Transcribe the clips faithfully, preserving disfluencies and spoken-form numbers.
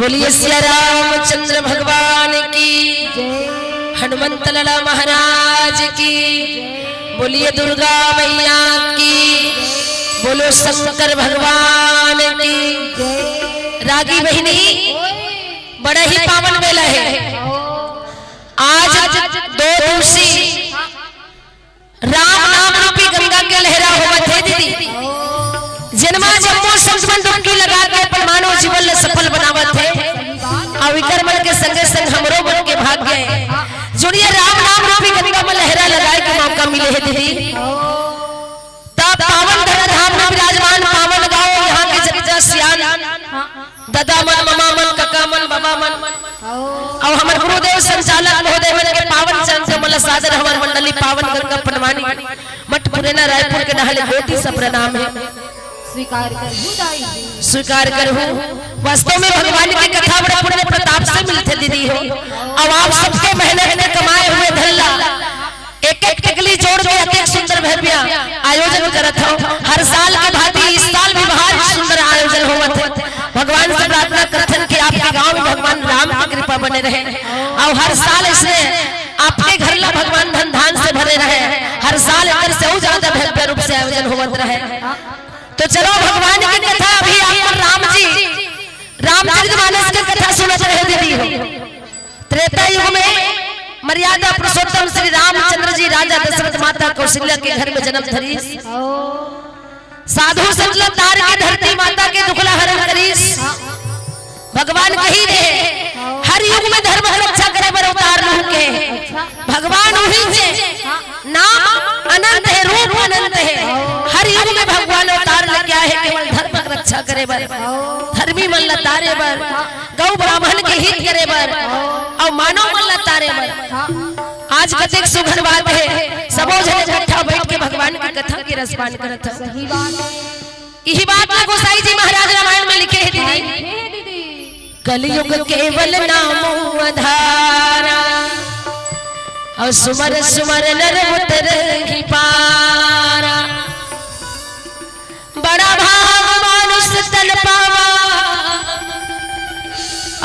बोलिए सिया रामचंद्र भगवान की, हनुमंत लाला महाराज की, बोलिए दुर्गा मैया की, बोलो शंकर भगवान की। रागी बहिनी, बड़ा ही पावन बेला हे। आज दो दिवसीय राम नाम रूपी गंगा के लहरा होवत हे दीदी। जेन मा जम्मो संत मन डुबकी लगा के अपन मानव जीवन ल सफल बनावत हे। अउ इकर मन के संगे संग हमरो मन के भाग्य हे, जोन ये राम नाम रूपी गंगा म लहरा लगाए के मौका मिले हे दीदी। त पावन धरा धाम म विराजमान पावन गाँव, यहाँ के जगजा सियान दादा मन, ममा मन, कका मन, बाबा मन, अउ हमर गुरुदेव संचालक महोदय मन के पावन चरण कमल सादर हमर मंडली पावन गंगा पनवानी मठ पुरेना रायपुर के डहाले कोटि सा प्रणाम हे। स्वीकार करहु दाई। स्वीकार करहु। वास्तव में भगवान के कथा बड़ा पुण्य प्रताप से मिलथे दीदी हो। अब आप सबके मेहनत के कमाए हुए धन ला एक एक टकली जोड़ के अतेक सुंदर भव्य आयोजन करत हव। हर साल के भांति इस साल भी बहुत सुंदर आयोजन होवत हे। भगवान से प्रार्थना करथन कि आपके गांव में भगवान राम की कृपा बने रहे अउ हर साल इसने आपके घर ला भगवान धन धान से भरे रहे, हर साल एकर से अउ ज्यादा भव्य रूप से आयोजन होवत रहे। तो चलो भगवान की कथा अभी आप राम जी, रामचरित मानस की कथा सुनत रहे दीदी हो। त्रेता युग में मर्यादा पुरुषोत्तम श्री रामचंद्र जी राजा दशरथ माता कौशल्या के घर में जन्म धरिस। साधु संत ल तार के धरती माता के दुख ला हरण करिस। भगवान कहि दे, हर युग में धर्म के रक्षा करे बर अवतार लहू के। भगवान उही हे, नाम अनंत हे, रूप अनंत हे। हर युग में भगवान अवतार लेके आए हे केवल धर्म के रक्षा करे बर, धर्मी मन ला तारे बर, गौ ब्राह्मण के हित करे बर अउ मानव मन ला तारे बर। आज कतेक सुघर बात हे, सबो झन इकट्ठा बैठ के भगवान के कथा के रसपान करत हव। सही बात। इही बात ला गोसाई जी महाराज रामायण में लिखे हे दीदी। कलयुग केवल नामो आधारा, अउ सुमर सुमर नर उतरहि पारा। बड़ा भाग मानुष तन पावा,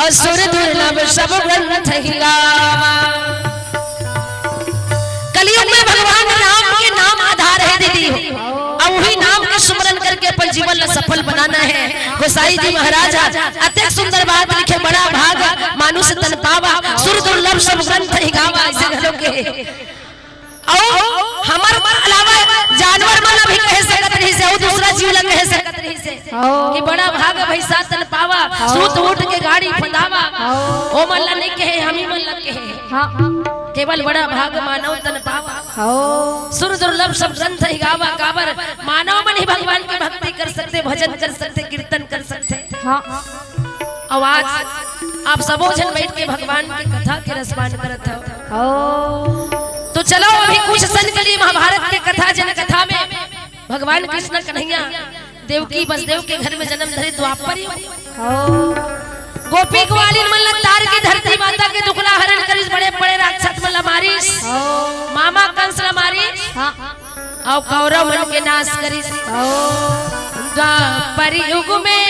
अउ सुर दुर्लभ सब ग्रंथ ही गावा। कलयुग में भगवान राम के नाम आधार हे दीदी हो, अउ उही नाम के सुमरन करके अपन जीवन ला सफल बनाना हे। गोसाई जी महाराज अतेक सुंदर बात लिखे, बड़ा भाग मानुष तन पावा, सुर दुर्लभ सब ग्रंथ ही गावा, अइसे घलो के। अउ हमर अलावा जानवर मन ला भी कहे सकत रहिस हे, अउ दूसरा जीव ला कहे सकत रहिस हे कि बड़ा भाग भैंसा तन पावा, सूत उठ के गाड़ी फंदावा। ओ मन ला नइ कहे, हमही मन ला कहे। केवल बड़ा भाग मानव तन पावा। सुर दुर्लभ सब ग्रंथ ही गावा, काबर मानव मन ही भगवान के भक्ति कर सकथे, भजन कर सकथे, कीर्तन कर सकथे। अउ आज आप सबो झन बैठ के भगवान के कथा के रसपान करत हव। तो चलो अभी कुछ सन के लिए महाभारत के कथा, जेन कथा में भगवान कृष्ण कन्हैया देवकी बसदेव के घर में जन्म धरे द्वापर युग। गोपी ग्वालिन मन ला तार के धरती माता के दुख ला हरण करिस, बड़े बड़े राक्षस मन ला मारिस, मामा कंस ला मारिस। अउ कौरव मन के नाश करिस। द्वापर युग में,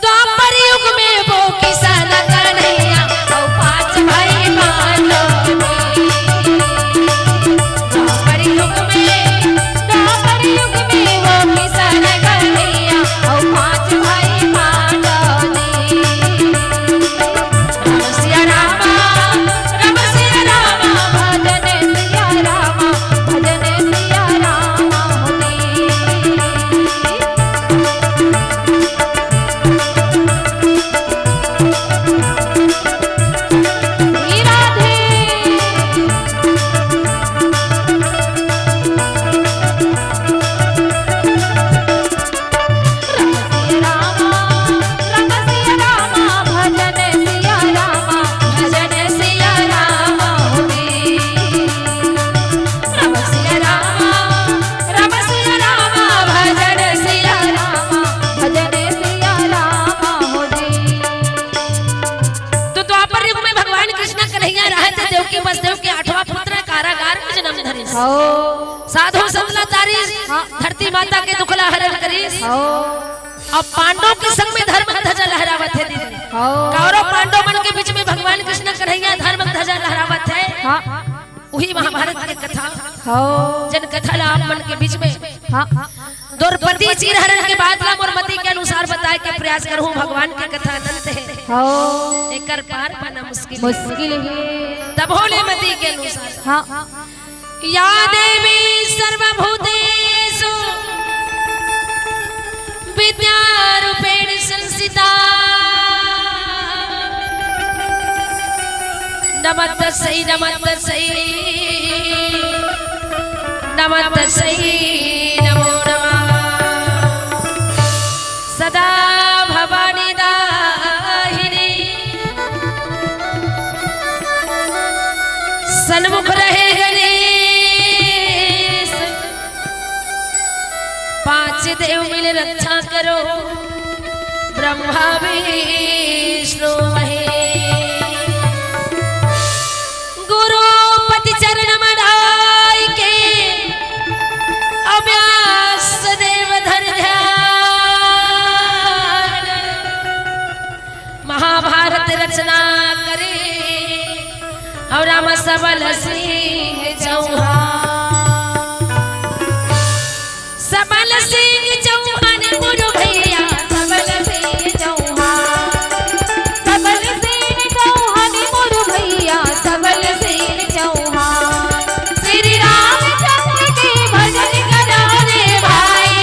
द्वापर युग में वो किसान कन्हैया, अउ पांच भाई पांडव। द्वापर युग में, द्वापर युग में वो किसान कन्हैया, अउ पांच भाई पांडव। राम सिया रामा, राम सिया रामा, भजन सिया रामा, भजन सिया रामा जी। राधे। राम सिया रामा, राम सिया रामा, भजन सिया रामा, भजन सिया रामा हो जी। राम सिया रामा, राम सिया रामा, भजन सिया रामा, भजन सिया रामा हो जी। तो द्वापर युग में भगवान कृष्ण कन्हैया रहत हे, देवकी बसदेव के आठवां पुत्र कारागार में जन्म धरिस। साधु संत ला तारिस, धरती माता के दुख ला हरण करिस। अब पांडव के संग में धर्म ध्वजा लहरावत हे दीदी। हाँ। कौरव पांडव मन के बीच में भगवान कृष्ण कन्हैया धर्म ध्वजा लहरावत हे। हाँ। उही महाभारत के कथा। हाँ। जन कथा ला आप मन के बीच में हाँ। द्रौपदी चीरहरण के बाद ला मोर मति के अनुसार बताए के प्रयास करहूँ। भगवान के कथा अनंत हे। हाँ। एकर पार पाना मुश्किल हे। मुश्किल हे। तभो ले मति के अनुसार। हाँ। या देवी सर्वभूतेषु विद्यारूपेण संस्थिता। नमस्तस्यै, नमस्तस्यै, नमस्तस्यै नमो नमः। सदा भवानी दाहिनी सन्मुख रहे गणेश, पांच देव मिल रक्षा करो, ब्रह्मा विष्णु महेश। गुरु पति चरण मढ़ाई के, अव्यास देव धर ध्यान। महाभारत रचना करे, अउ राम सबल सिंह चौहान। सबल सिंह चौहान मोर भैया, सबल सिंह चौहान, सबल सिंह चौहान मोर भैया, सबल सिंह चौहान। श्री रामचंद्र के भजन करा रे भाई,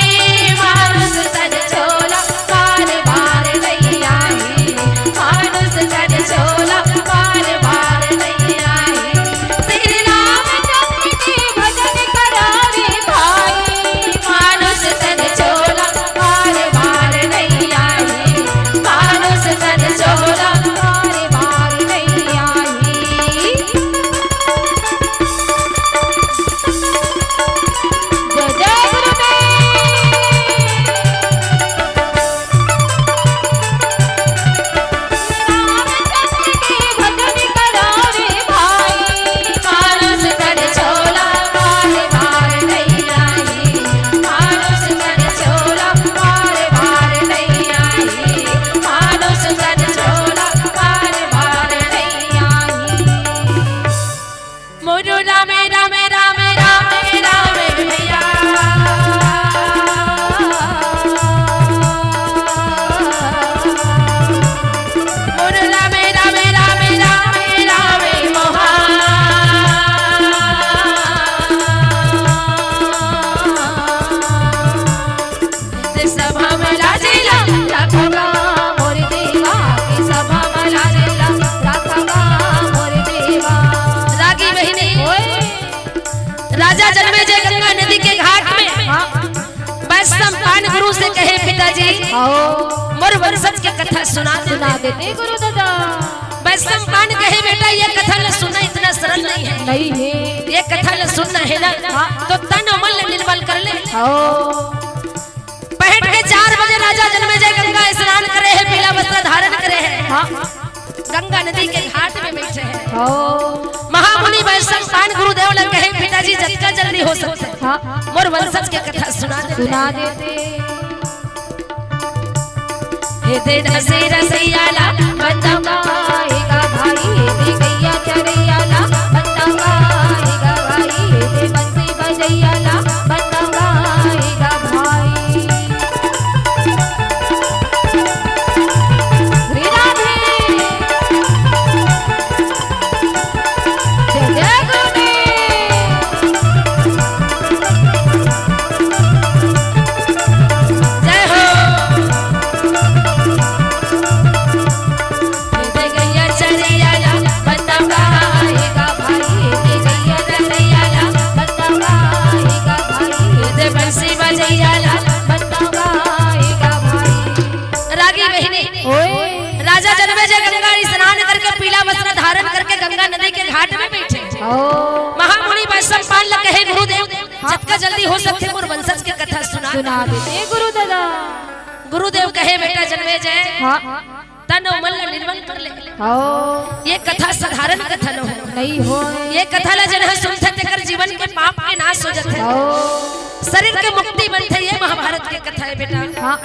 मानुष तन चोला बार बार नइ आही, मानुष तन चोला बार बार नइ आही। श्री रामचंद्र के भजन करा रे भाई, मानुष तन चोला बार बार नइ आही, मानुष तन चोला बार बार नइ आही। जय जय गुरुदेव। रामचंद्र के भजन करो रे भाई, मानुष तन चोला बार बार नइ आही, मानुष तन चोला बार बार नइ आही, मानुष तन चोला बार बार नइ आही। मोरो रामे, रामे, रामे, रामे, रामे भैया। मोरो रामे, रामे, रामे, रामे, रामे मोहा। सभा में लाजे ला राखबा मोर देवा, सभा में लाजे ला राखबा मोर देवा। रागी बहिनी, ओए। राजा जनमेजय गंगा नदी के घाट में हाँ। वैशंपायन गुरु से कहे, पिताजी, आओ। मोर वंशज के कथा सुना दे। सुना देते गुरु दादा। वैशंपायन कहे, बेटा, ये कथा न सुनना इतना सरल नहीं है। नहीं है। ये कथा न सुनना है ना, हाँ। तो तन अउ मन ल निर्मल कर ले। आओ। पहट के चार बजे राजा जनमेजय गंगा स्नान करे हे, पीला वस्त्र धारण करे हे। हाँ। गंगा नदी के घाट में बैठे हे। हाँ। महामुनि वैशंपायन गुरुदेव ल कहे, पिताजी, जतका जल्दी हो सकथे, हाँ। मोर वंशज के कथा सुना देते। सुना देते। हे दे रसे रसैया ला बंदवा, हे गा भाई, हे दे गैया चरैया ला बंदवा, हे गा भाई, हे दे बंसी बजैया ला बंदवा, हे गा भाई। श्री राधे। जय जय गुरुदेव। जय हो। हे दे गैया चरैया ला बंदवा, हे गा भाई, हे दे गैया चरैया ला बंदवा, हे गा भाई, हे दे बंसी बजैया ला बंदवा, हे गा भाई। रागी बहिनी, ओए। राजा जनमेजय गंगा स्नान करके पीला वस्त्र धारण करके गंगा नदी के घाट में बैठे। ओ। महामुनि वैशंपायन ल कहे, गुरुदेव, हाँ। जतका जल्दी हो सकथे मोर वंशज के कथा सुना। सुना देते गुरु दादा। गुरुदेव कहे, बेटा जनमेजय, हाँ। तन अउ मन ल निर्मल कर ले। हाँ। ये कथा साधारण कथा न हो। नहीं हो। ये कथा ला जेन ह सुनथे तेकर जीवन के पाप के नाश हो जाथे। हाँ। शरीर के मुक्ति बनथे। ये महाभारत के कथा हे बेटा। हाँ।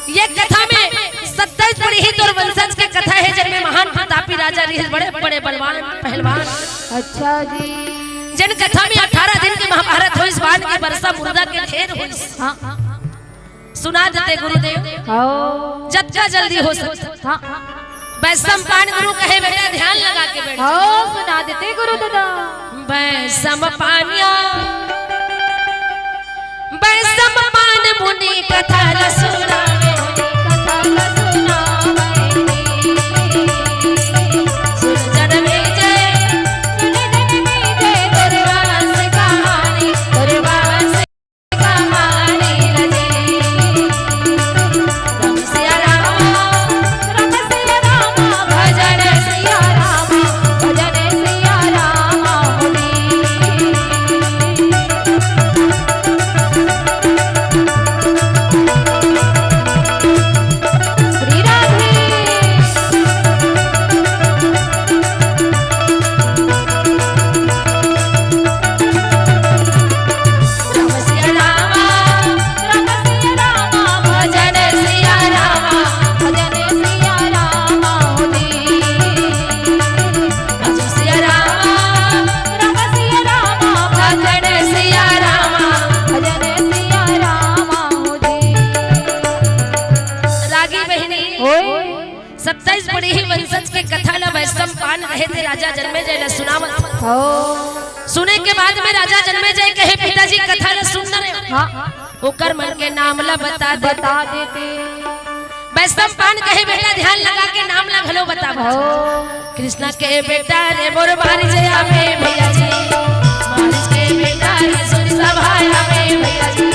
ये कथा में सत्ताईस पीढ़ी तोर वंशज के कथा हे, जेन में महान प्रतापी राजा रहिस, बड़े बड़े बलवान पहलवान। अच्छा जी। जेन कथा में अठारह दिन के महाभारत होइस, बाण के बरसा, मुर्दा के ढेर होइस। हाँ। सुना देते गुरुदेव। हाँ। जतका जल्दी हो सकता। हाँ। वैशंपायन गुरु कहे, बेटा ध्यान लगा के बैठ। हाँ, सुना देते गुरु दादा। वैशंपायन, वैशंपायन मुनि कथा ल सुनावे। कथा ल सुनावे। सुन जनमेजय, सुन जनमेजय, दुर्वास कहानी, दुर्वास रागी बहिनी, ओए। सत्ताईस पीढ़ी वंशज के कथा ला वैशंपायन कहे ते राजा जनमेजय ला सुनावत। हो। सुने के बाद में राजा जनमेजय कहे, पिताजी कथा ला सुन न रहे। हाँ। ओकर मन के नाम ला बता दे। बता देते। वैशंपायन कहे, बेटा ध्यान लगा के नाम ला घलो बता। हो। कृष्णा के बेटा रे मोर मारिच आवे भैया जी, मारिच के बेटा रे सुर सभा आवे भैया जी,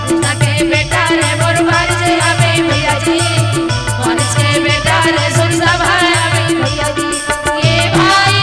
कृष्णा के बेटा रे मोर मारिच आवे भैया जी, मारिच के बेटा रे सुर सभा आवे भैया जी। ये भाई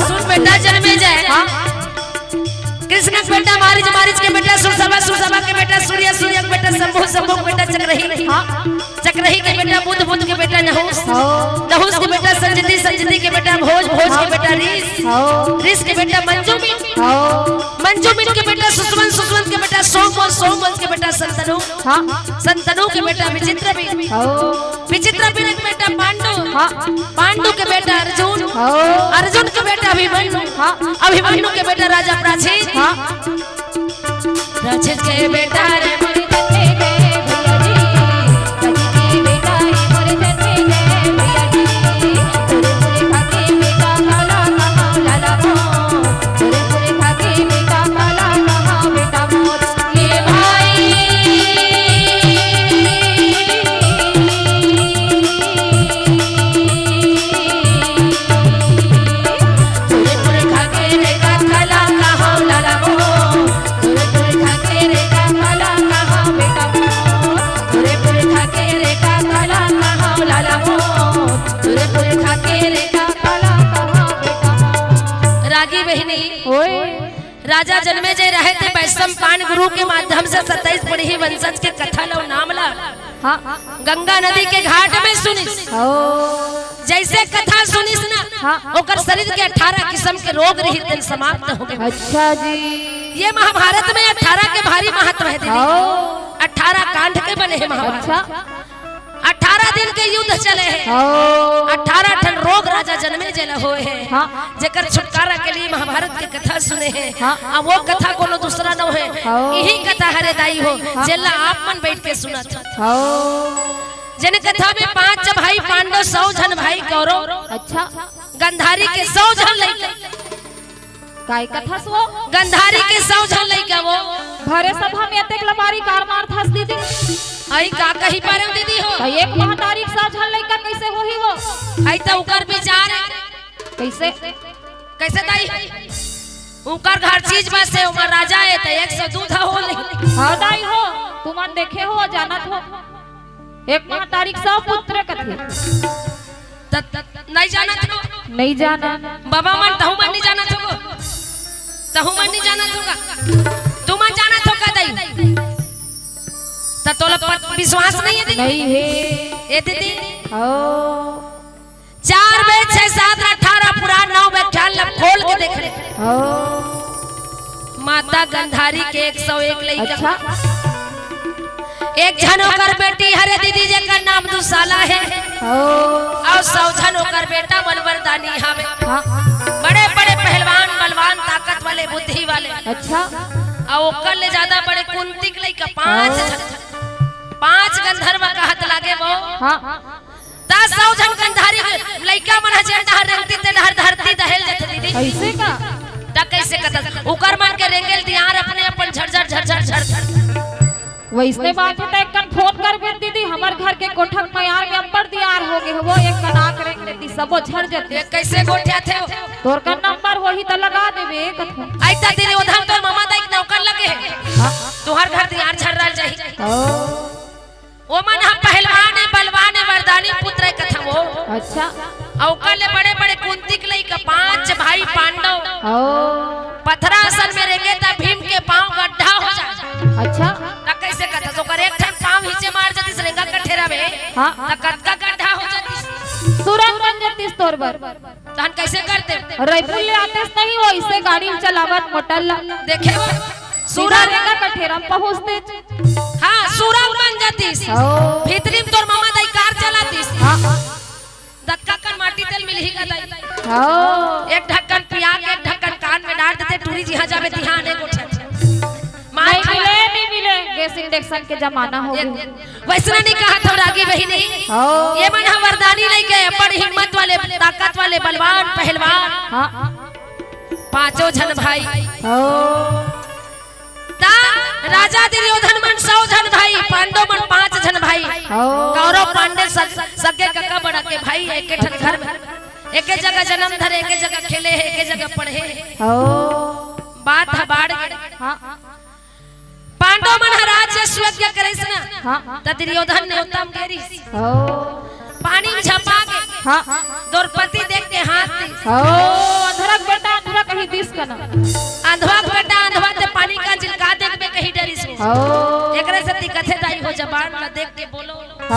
सुन बेटा, जनमेजय। हाँ। कृष्ण के बेटा मारिच, मारिच के बेटा सुरसभा, सुरसभा के बेटा सूर्य, सूर्य के बेटा शंभु, शंभु के बेटा चक्रही। हाँ। चक्रही के बेटा बुध, बुध के बेटा नहुस, हाँ। नहुस के बेटा संजती, संजती के बेटा भोज, भोज के बेटा रीस, हाँ। रीस के बेटा मंजुमिन, हाँ। मंजुमिन के बेटा सुषवंत, सुषवंत के बेटा सोमवंश, सोमवंश के बेटा संतनु, हाँ। संतनु के बेटा विचित्रवीर, हाँ। विचित्रवीर के बेटा पांडु, हाँ। पांडु के बेटा अर्जुन, हाँ। अर्जुन के बेटा अभिमन्यु, हाँ। अभिमन्यु के बेटा राजा प्राचीन, हाँ। राक्षस के बेटा रे मोर जते गए भैया जी, राक्षस के बेटा रे मोर जते गए भैया जी, तोरे तोरे खाके बेटा काला कहां लाला मो, तोरे तोरे खाके बेटा काला कहां बेटा मोर। ये भाई तोरे पुरखा के रे कथा ला कहां लाला मो, तोरे पुरखा के रे कथा ला कहां बेटा मो, तोरे पुरखा के रे कथा ला कहां लाला मो, तोरे पुरखा के रे कथा ला कहां बेटा मो। रागी बहिनी, ओए। राजा जनमेजय रहे ते वैशंपायन गुरु के माध्यम से सत्ताईस पीढ़ी वंशज के कथा ला नाम ला हाँ। गंगा नदी के घाट में सुनिस। हाँ। जैसे कथा सुनिस ना, हाँ। ओकर शरीर के अठारह किस्म के रोग रहिस तेन समाप्त हो गए। अच्छा जी। ये महाभारत में अठारह के भारी महत्व हे दीदी। हाँ। अठारह कांड के बने हे महाभारत। अच्छा। अठारह दिन के युद्ध चले हे। हाँ। अठारह ठन रोग राजा जनमेजय ल होए हे। हाँ। जेकर छुटकारा के लिए महाभारत के कथा सुने हे। हाँ। अब वो कथा कोनो दूसरा न हे। हाँ। यही कथा हरे दाई हो, हाँ। जेला आप मन बैठ के सुनत हो। हाँ। जेन कथा में पांच भाई पांडव, सौ झन भाई कौरव। अच्छा। गंधारी के सौ झन लइका। काय कथा सो? गंधारी के सौ झन लइका वो। अरे, सभा में अतेक लबारी कार मारथस दीदी। अई का कही पारेंव दीदी हो? त एक महतारी के सौ झन लइका कइसे होही वो? अई त उकर विचार हे। कइसे? कइसे दाई? उकर घर चीज बस हे, ओमा राजा हे त एक सौ दू धा हो ले। हाँ दाई हो, तुमन देखे हो, जानत हो। एक महतारी के सौ पुत्र कथे। त, त, नइ जानत हो? नइ जानन। बाबा मन, तहू मन नइ जानत हो? तहू मन नइ जानत हो का? तुमन जानत हो का दाई? त तोला प-, विश्वास नइ हे दीदी? नइ हे। ए दीदी? ओ। चार वेद, छह शास्त्र, अठारह पुराण, नौ व्याख्यान ला खोल के देख ले। ओ। माता गंधारी के एक सौ एक लइका। अच्छा। एक झन ओकर बेटी हरे दीदी, जेकर नाम दुशाला हे। ओ। अउ सौ झन ओकर बेटा मन वरदानी हवे। हाँ। बड़े-बड़े पहलवान, बलवान, ताकत वाले, बुद्धि वाले। अच्छा। अउ ओकर ले जादा बड़े कुंती के लइका, पांच ओ। झन, पांच गंधर्व कहत लागे वो। हाँ। त सौ झन गंधारी लइका मन ह जेन डहर रेंगतिस, ते डहर धरती दहेल जथे दीदी। अइसे का? त कइसे कथस? उकर मन के रेंगेल दियार अपने अपन झरझर, झरझर, झरझर। वइसने बात हे त एक कन फोन करबे दीदी, हमर घर के कोठा के मयार में अब्बड़ दियार हो गे हे, वो एक कन आके रेंग लेतिस, सबो झर जतिस। ये कइसे गोठियाथे वो? तोर कन नंबर होही त लगा देबे, कथों। अई त दीदी, ओधन तोर ममा दाई के नौकर लगे हे। हाँ। तुंहर घर दियार झर्रा जाही। ओ। ओमन ह पहलवान हे, बलवान हे, वरदानी पुत्र हे कथन वो। अच्छा। अउ ओकर ले बड़े-बड़े कुंती के लइका, पांच भाई पांडव। ओ। पथरा असन में रेंगे त भीम के पांव गड्ढा हो जाय। अच्छा। त कइसे कथस? ओकर एक ठन पांव हिचे मार जतिस रेंगा कठेरा में, हाँ। त कतका गड्ढा हो जतिस? सुरंग बन जतिस तोर बर। तहन कइसे करते? रइपुर ले आतेस नहीं, वइसे गाड़ी चलावत मोटर ला। देखे वो, सीधा सुरंग। रेंगा कठेरा पहुंचते। हाँ, सुरंग बन जातिस। हाँ। भीतरी में तोर ममा दाई कार चलातिस। हाँ। दतका कन माटी तेल मिलही का दाई। हाँ। एक ढक्कन पिया के, एक ढक्कन कान में डार देते, टूरी जिहां जाबे तिहां आने गोठियाथे। मार नहीं खावा। मिले, नहीं मिले, गैस इंडक्शन के जमाना हो ये, गे। वइसने नइ कहत हंव रागी बहिनी। हाँ। ये मन ह वरदानी लइका, बड़ हिम्मत वाले, ताकत वाले, बलवान, पहलवान। हाँ। पांचों झन भाई। हाँ। त राजा दुर्योधन मन सौ झन भाई, पांडव मन पांच झन भाई। हाँ। कौरव पांडव सग-, सगे कका बड़ा के भाई, एके ठन घर में, एके जगह जनम धरे, एके जगह खेले हे, एके जगह पढ़े हे। हाँ। बात ह बाढ़ गे। हाँ। पांडव मन ह राज्य सुयज्ञ करिस ना, हाँ। त दुर्योधन नेवता म गे रिहिस। ओ। पानी म झपा गे। हाँ। द्रौपदी देख के हाँस दिस। ओ, अंधरा के बेटा, अंधरा कहि दिस कना। अंधवा के बेटा, अंधवा ते पानी का झिलका देखबे कहि डरिस। ओ। एकरे सेती कथे दाई हो, जबान ला देख के बोलो। ओ।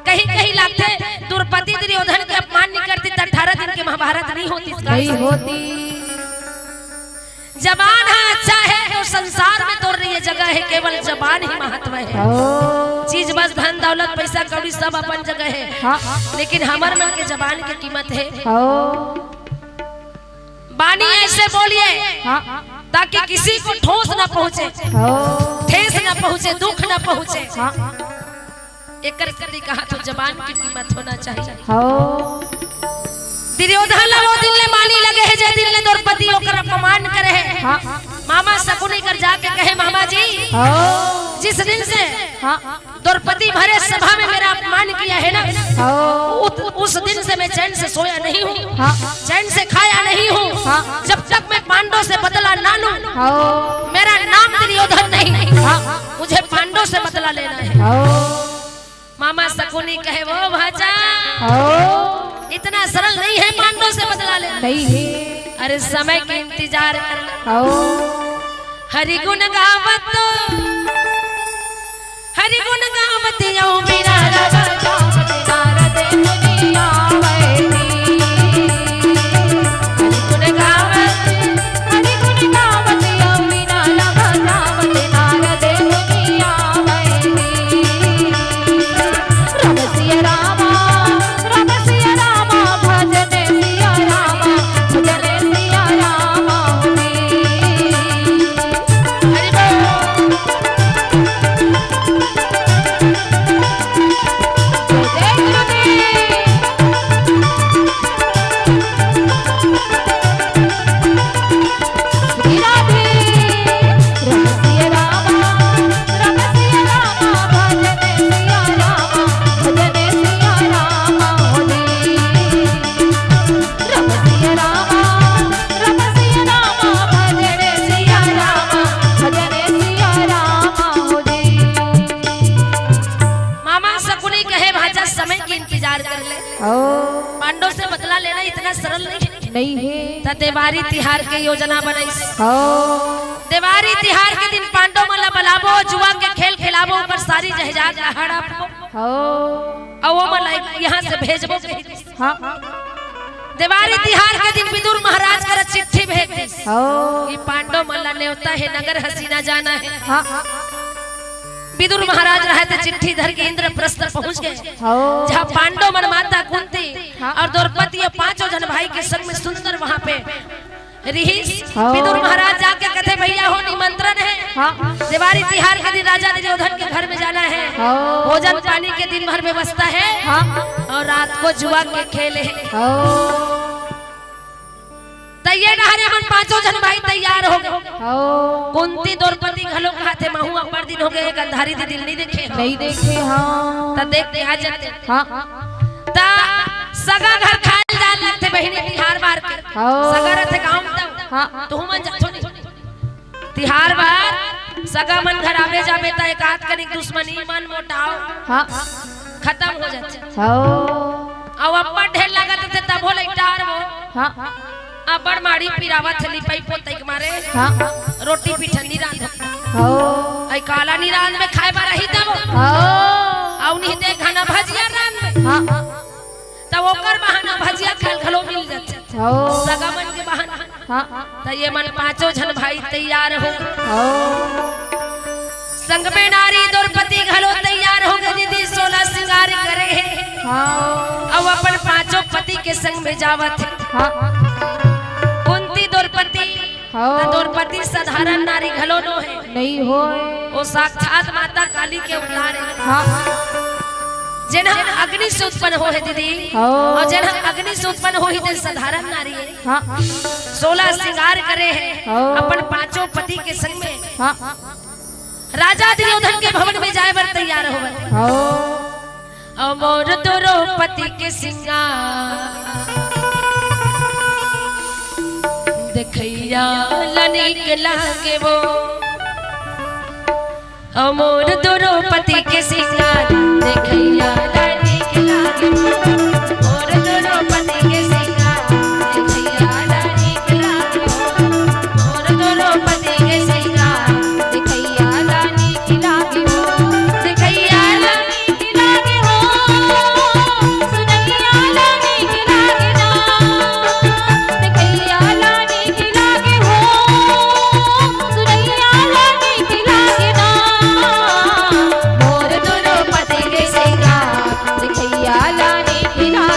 कहीं-कहीं लागथे, द्रौपदी दुर्योधन के अपमान नइ करतिस त अठारह दिन के महाभारत नइ होतिस का? नइ होतिस। जबान ह अच्छा हे तो संसार में तोर लिए जगह हे, केवल जबान ही महत्व हे। ओ। चीज बस धन दौलत पैसा कौड़ी सब अपन जगह हे, हाँ। लेकिन हमर मन के जबान के कीमत हे। ओ। बानी ऐसे बोलिए, हाँ। ताकि किसी को ठोस ना पहुंचे, ओ। ठेस ना पहुंचे, दुख ना पहुंचे। हाँ। एकर सेती कहा तो जबान के कीमत होना चाहिए। हो। दुर्योधन ला वो दिन ले मानी लगे हे, जे दिन ले द्रौपदी ओकर अपमान करे हे। हाँ। मामा शकुनी कर जाके कहे, "मामा जी, हो। जिस दिन से हाँ। द्रौपदी भरे सभा में मेरा अपमान किया है ना, हो। उत-, उस दिन से मैं चैन से सोया नहीं हूँ, हाँ। चैन से खाया नहीं हूँ। हाँ। जब तक मैं पांडव से बदला ना लूँ, हो। मेरा नाम दुर्योधन नहीं, हाँ। मुझे पांडव से बदला लेना है।" हो। मामा शकुनी कहे, "वो भांजा, हो। इतना सरल नहीं है पांडव से बदला लेना।" नहीं है। अरे समय के इंतजार कर ले। हो। हरि गुण गावत, हरि गुण गावत यौ बिना रवत नारद मुनि आवै। हरि गुण गावत, हरि गुण गावत यौ बिना रवत नारद मुनि आवै। राम सिया रामा, राम सिया रामा, भजन सिया रामा, भजन सिया रामा। हरि बोल। जय गुरुदेव। नहीं हे। त देवारी तिहार के योजना बनाइस। हो। देवारी तिहार के दिन पांडव मन ला बलाबो, जुआ के खेल खिलाबो, ओकर सारी जहजात ला हड़पबो। हो। अउ ओमन ला यहाँ से भेजबो कहिस। हाँ। देवारी तिहार के दिन विदुर महाराज करा चिट्ठी भेज दिस। हो। ई पांडव मन ला नेवता हे, नगर हसीना जाना हे। हाँ। विदुर महाराज रहे त चिट्ठी धर के इंद्रप्रस्थ पहुंच गए। हो। जहाँ पांडव मन माता कुंती हाँ। अउ द्रौपदी अउ पांचों झन भाई के संग में सुंदर वहाँ पे रिहिस। हाँ। विदुर महाराज जाके कथे, "भैया हो, निमंत्रण हे। हाँ। देवारी तिहार के दिन राजा दुर्योधन के घर में जाना हे। हाँ। भोजन पानी के दिन भर व्यवस्था हे। हाँ। अउ रात को जुआ के खेल हे।" हाँ। त ये डहरे मन पांचों झन भाई तैयार हो गए। हाँ। कुंती द्रौपदी घलो कहाथे, "महू अब्बड़ दिन हो गए, गांधारी दीदी ल नइ देखे।" नइ देखे, हाँ। त देख के आ जाते। हाँ। त सगा घर खाए ल जाए लगथे बहिनी तिहार बार के। हाँ। सगा रथे गाँव में त। हाँ। तुहू मन जाथो नहीं। तिहार बार सगा मन घर आबे जाबे त एकाध कनिक दुश्मनी मन मोटाव हाँ। खतम हो जाथे। हाँ। अउ अब्बड़ ढेर लागत रथे तभो लइटार वो। हाँ। अब्बड़ माड़ी पिरावत हे लिपई पोतई के मारे। हाँ। रोटी पीठन नी रांधे। हाँ। अई काला नी रांधबे खाए बर आही तब। हाँ। अउ नहीं ते खाना भजिया रांधबे। हाँ। तब ओकर बहाना भजिया खाए घलो मिल जाथे। हाँ। सगा मन के बहाना। हाँ। त ये मन पांचों झन भाई तैयार हो। हाँ। संग में नारी द्रौपदी घलो तैयार हो गए दीदी, सोलह श्रृंगार करे हे। हाँ। अउ अपन पांचों पति के संग में जावत हे। हाँ। कुंती द्रौपदी, हाँ। त द्रौपदी साधारण नारी घलो नो हे। नहीं होय। वो साक्षात माता काली के अवतार हे। हाँ। जेन ह अग्नि से उत्पन्न हो हे दीदी। हाँ। अउ जेन ह अग्नि से उत्पन्न होही ते साधारण नारी हे। हाँ। सोलह श्रृंगार करे हे। हाँ। अपन पांचों पति के संग में। हाँ। राजा दुर्योधन के भवन में जाए बर तैयार होवत। हाँ। अउ मोर द्रौपदी के सिंगार देखइया ला नीक लागे वो। अउ मोर द्रौपदी के सिंगार देखइया ला नीक लागे वो। मोर द्रौपदी के सिंगार देखइया ला नीक लागे वो। मोर द्रौपदी के सिंगार देखइया ला नीक लागे वो। देखइया ला नीक लागे हो, सुनइया ला नीक लागे ना। देखइया ला नीक लागे हो, सुनइया ला नीक लागे ना। मोर द्रौपदी के सिंगार देखइया ला नीक लागे।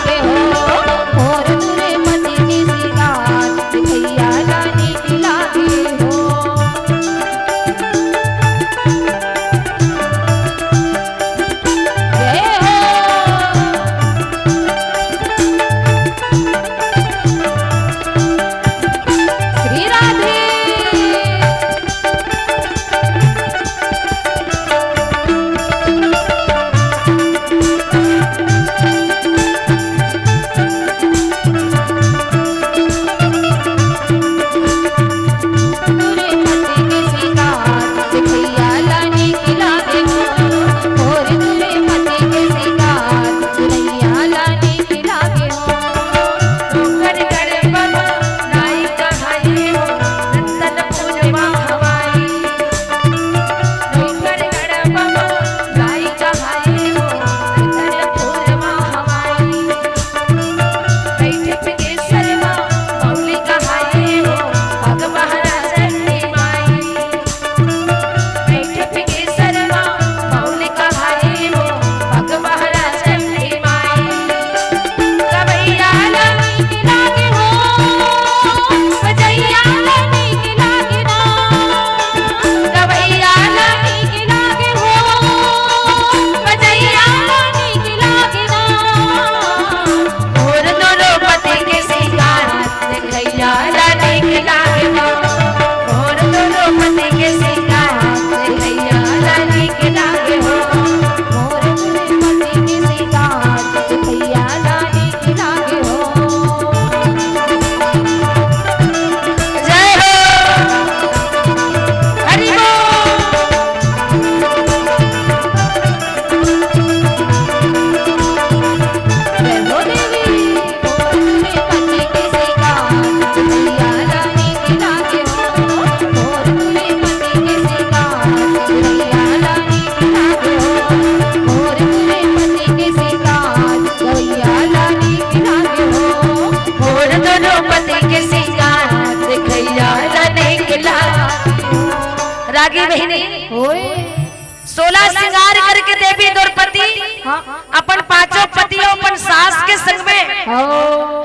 बहिनी, ओए। सोलह श्रृंगार करके देवी द्रौपदी हाँ। अपन पांचों पति अउ अपन सास के संग में हाँ।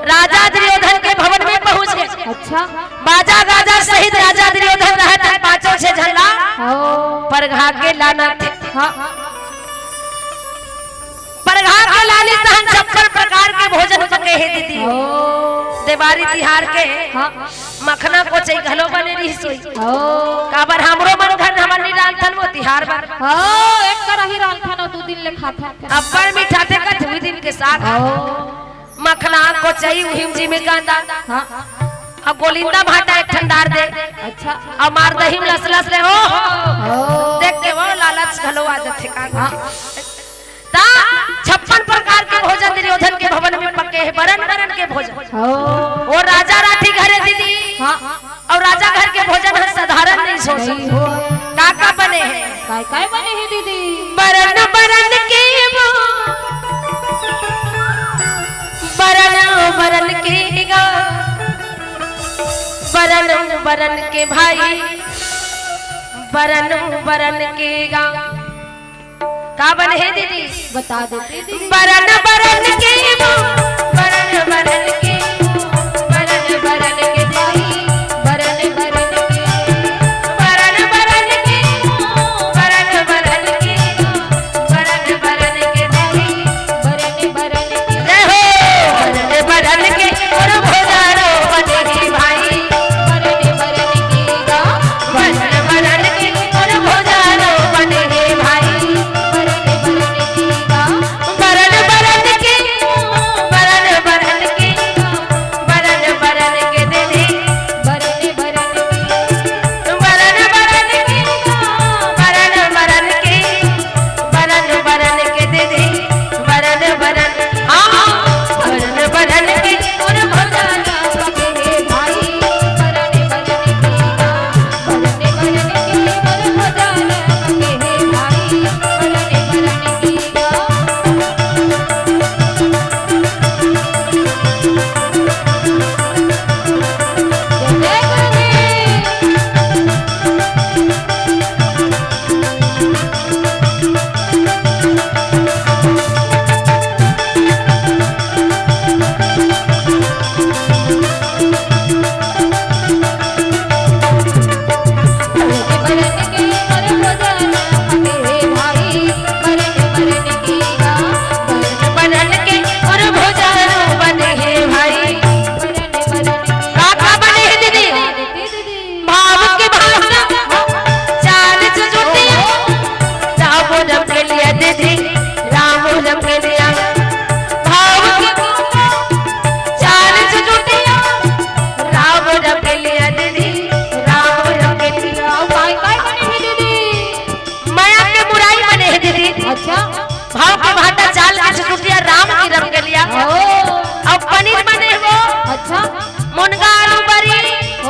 राजा दुर्योधन के भवन में पहुंच गे। अच्छा। बाजा गाजा सहित राजा दुर्योधन रहत हे, पांचों छह झन ला हाँ। परघा के लानत हे। हाँ। परघा के लानी तहन छप्पन प्रकार के भोजन पके हे दीदी। ओ। देवारी तिहार के हाँ। मखना कोचई घलो बने रहिस होही। ओ। काबर हमरो मन घर हमन नी रांधथन वो तिहार बर। ओ, एक कराही रांधथन अउ दू दिन ले खाथन। अब्बड़ मिठाथे कथे दुई दिन के साग। ओ। मखना कोचई उहिम जिमी कांदा। हाँ। अउ गोलिंदा भांटा एक ठन डार दे। अच्छा। अउ मार दही म लस लस ले ओ। ओ। देख के वो लालच घलो आ जाथे का। हाँ। ता छप्पन प्रकार के भोजन दुर्योधन के भवन में पके हे, बरन बरन के भोजन। हाँ। वो राजा राठी घरे दीदी। हाँ। अउ राजा घर के भोजन हर साधारण नहीं हो नहीं सकता। हो। का का बने हे? काय काय बने हे दीदी? बरन बरन के वो, बरन बरन के गा, बरन बरन के भाई, बरन बरन के गा। का बने हे दीदी? बता देते दीदी। बरन बरन के वो, बरन बरन के वो, बरन बरन के भाई, बरन बरन के, बरन बरन के वो, बरन बरन के वो, बरन बरन के भाई, बरन बरन के। जय हो। बरन बरन के और भोजारो बने हे भाई। बरन बरन के गा। बरन बरन के और भोजारो बने हे भाई। बरन बरन के गा। बरन बरन के, बरन बरन के, बरन बरन के दे दे। बरन बरन के, बरन बरन के, बरन बरन के, बरन बरन के दे दे। बरन बरन, हाँ, बरन बरन के और भोजारो बने हे भाई। बरन बरन के गा। बरन बरन के और भोजारो बने हे भाई। बरन बरन के गा। जय गुरुदेव। का, का बने हे दीदी? भाव के भाषा, चालीस जुतिया, राम रंगेलिया दीदी, राम रंगेलिया। भाव के भाषा, चालीस जुतिया, राम रंगेलिया दीदी, राम रंगेलिया। अउ काय, काय बने हे दीदी? मया के मुरई बने हे दीदी। अच्छा। भाव के भाटा चाल के छुटुटिया राम की रंगेलिया। ओ। अउ पनीर बने हे वो। अच्छा। मुनगा आलू बरी।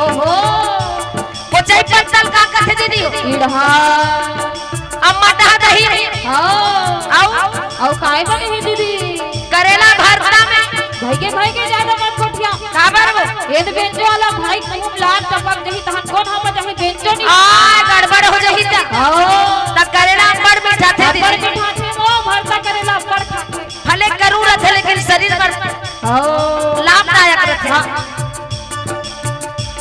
ओहो। कोचई पत्तल का कथे दीदी हो? इड़हा। अउ मटहा दही। हाँ। अउ? अउ काय बने हे दीदी? करेला भरता में। भाई के, भाई के ज्यादा मत कोठिया। काबर वो? ये तो बेंजो वाला भाई खूब लार टपक जही, तहन कोन हम जही बेंजो नहीं। आ, गड़बड़ हो जही त। हाँ। त करेला अब्बड़ मिठाथे दीदी। अब्बड़ मिठाथे वो, भरता करेला अब्बड़ खाथे। भले करू रथे, लेकिन शरीर बर हाँ। लाभदायक रथे। हाँ।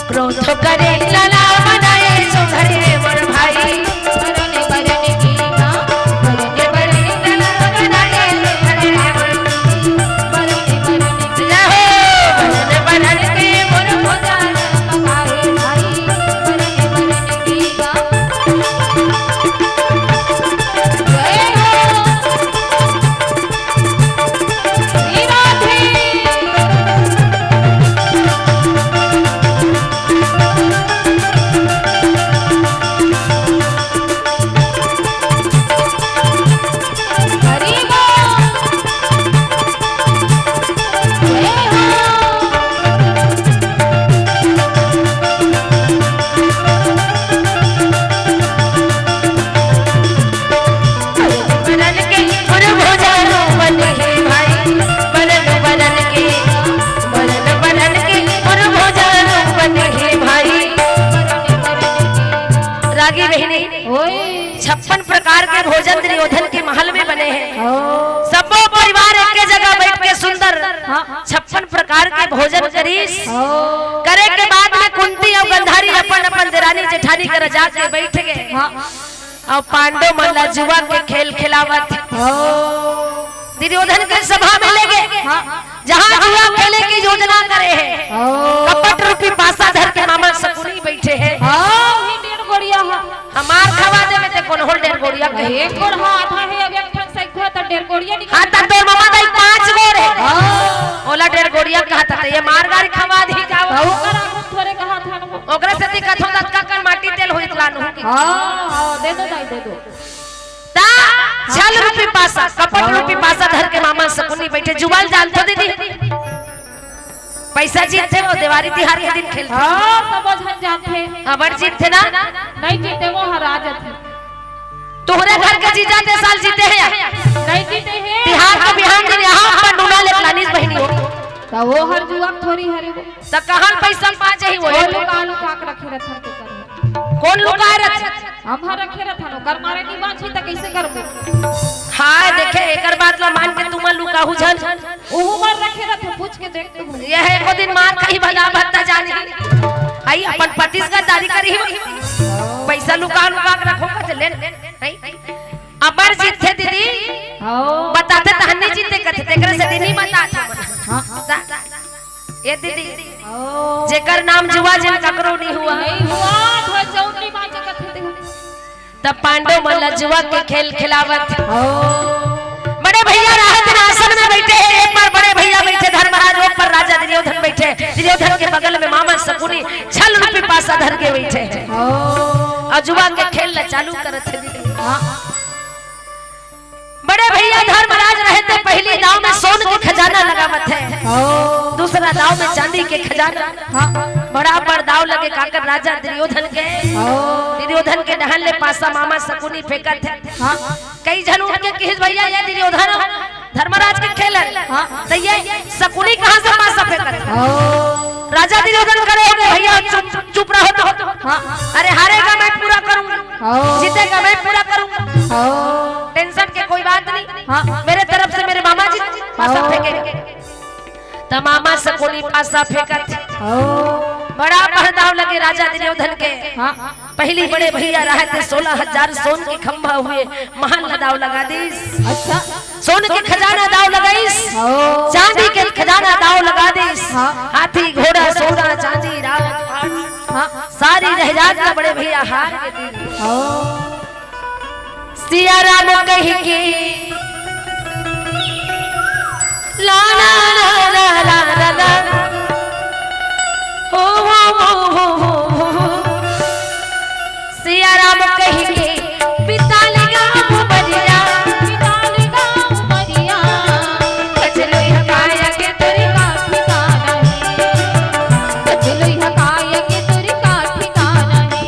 क्रोध करे लला बनाए सुधरे मोर भाई। बरन बरन की ना, बरन बरन की ना, बरन बरन की ना, बरन बरन की ना। जय हो, बरन बरन के मोर भोजारो पकाए भाई। बरन बरन की ना। जय हो। की बहिनी, ओए। छप्पन प्रकार के भोजन दुर्योधन के महल में बने हे। ओ। सबो परिवार एके जगह बैठ के सुंदर हाँ। छप्पन प्रकार के भोजन करिस। ओ। करे के बाद में कुंती अउ गंधारी अपन अपन देरानी जेठानी करा जाके बैठ गे। हाँ। अउ पांडव मन ला जुआ के खेल खिलावत। ओ। दुर्योधन के सभा में ले गे। हाँ। जहाँ जुआ खेले के योजना करे हे, ओ। कपट रूपी पासा धर के मामा शकुनी बैठे हे। हाँ, वही डेढ़ गोड़िया हा। हमार खवा देवे ते कोन होल डेढ़ गोड़िया कहे। एक गोड़ हा आधा हे, अब एक ठन सैखो त डेढ़ गोड़िया निकल हाँ, त तोर मामा दाई पाँच गोड़ हे। हाँ। ओला डेढ़ गोड़िया कहत हे, ये मार गारी खवा दी का? त ओकर आगू थोरे कहा था न वो। ओकरे सेती कथो ततका कन माटी तेल होई तलान हो की। हाँ, हाँ, दे दो दाई, दे दो। ता छल रूपी पासा, कपट रूपी पासा धर के मामा शकुनी बैठे। जुआ ल जानथो दीदी? पैसा जीतथे वो देवारी तिहार के दिन खेलथे। हाँ, सबो झन जानथे। अबर जीतथे ना? नहीं जीते, वो हरा जाथे। तोहरे घर के जीजा ते साल जीते हे या? नहीं जीते हे। तिहार के बिहान दिन यहाँ अपन नूना ले लानिस बहिनी हो। त वो हर जुआ थोरी हरे वो। त कहाँ पैसा पा जाही वो? वो लुका लुका के रखे रथन के करे। कोन लुकाए रथे? हम हर रखे रथन, ओकर मारे नहीं बाँची त कैसे करबो? हाँ, देखे, एकर बात ला मान के तुमन लुकाहू झन। ओहू मार रखे रथे, पूछ के देख तू। ये है, एको दिन मार खाही भला भत्ता जानी। आई अपन पति से गद्दारी करी हो। पैसा लुका लुका के रखो, कथे ले। आई। अबर जीतथे दीदी। हाँ। बताथे तहन नहीं जीते कथे, तेकरे से दिन ही बता था। हाँ। ता-, ता-, ये दीदी, ओ। जेकर नाम जुआ जिन ककरो नहीं हुआ। नहीं हुआ, तो चौथी बात कथे दे। तब पांडव मन ला जुआ के खेल खिलावत। ओ। बड़े भैया राहत आसन में बैठे हैं, एक पर बड़े भैया बैठे धर्मराज, एक पर राजा दुर्योधन बैठे। दुर्योधन के बगल में मामा शकुनी छल रूपी पासा धर के बैठे हैं। ओ। और जुआ के खेल ला चालू करत है दीदी। हाँ। बड़े भैया धर्मराज रहे ते पहली दाव में सोन के खजाना लगावत है, ओ। दूसरा दाव में चांदी के खजाना। हाँ। बड़ा बड़ दाव लगे काकर राजा दुर्योधन के। ओ। दुर्योधन के डहन ले पासा मामा शकुनी फेंकत है। हाँ। कई झन उठ के किहिस, "भैया ये दुर्योधन धर्मराज के खेल है।" हाँ। तो ये शकुनी कहाँ से पासा फेंकत है? ओ। राजा दुर्योधन खड़े हो गए, "भैया चुप, चुप रहो तो।" हाँ। "अरे हारेगा मैं पूरा करूंगा।" हाँ। "जीतेगा मैं पूरा करूंगा।" हाँ। टेंशन के कोई बात नहीं। हाँ। मेरे तरफ से मेरे मामा जी पासा हाँ। फेंकेंगे। त मामा शकुनी पासा फेंकत। हाँ। बड़ा बड़ दाव लगे राजा दुर्योधन के। हाँ। पहली बड़े भैया रहे ते सोलह हजार सोन के खंभा हुए, महल ला दाव लगा दिस। अच्छा। सोन के खजाना दाव लगाइस, हाँ। चांदी के खजाना दाव लगा दिस। हाँ। हाथी, घोड़ा, सोना, चांदी, रावत, हाँ। सारी जायदाद ला बड़े भैया हार के दे दिस। हाँ। सिया राम कहि के ला ला ला ला ला ला ला। हो हो हो हो हो हो। सिया राम कहि के बिता ले गाँव बलिया, बिता ले गाँव बलिया। कचलोई हकाया के तोरी का ठिकाना है, कचलोई हकाया के तोरी का ठिकाना है।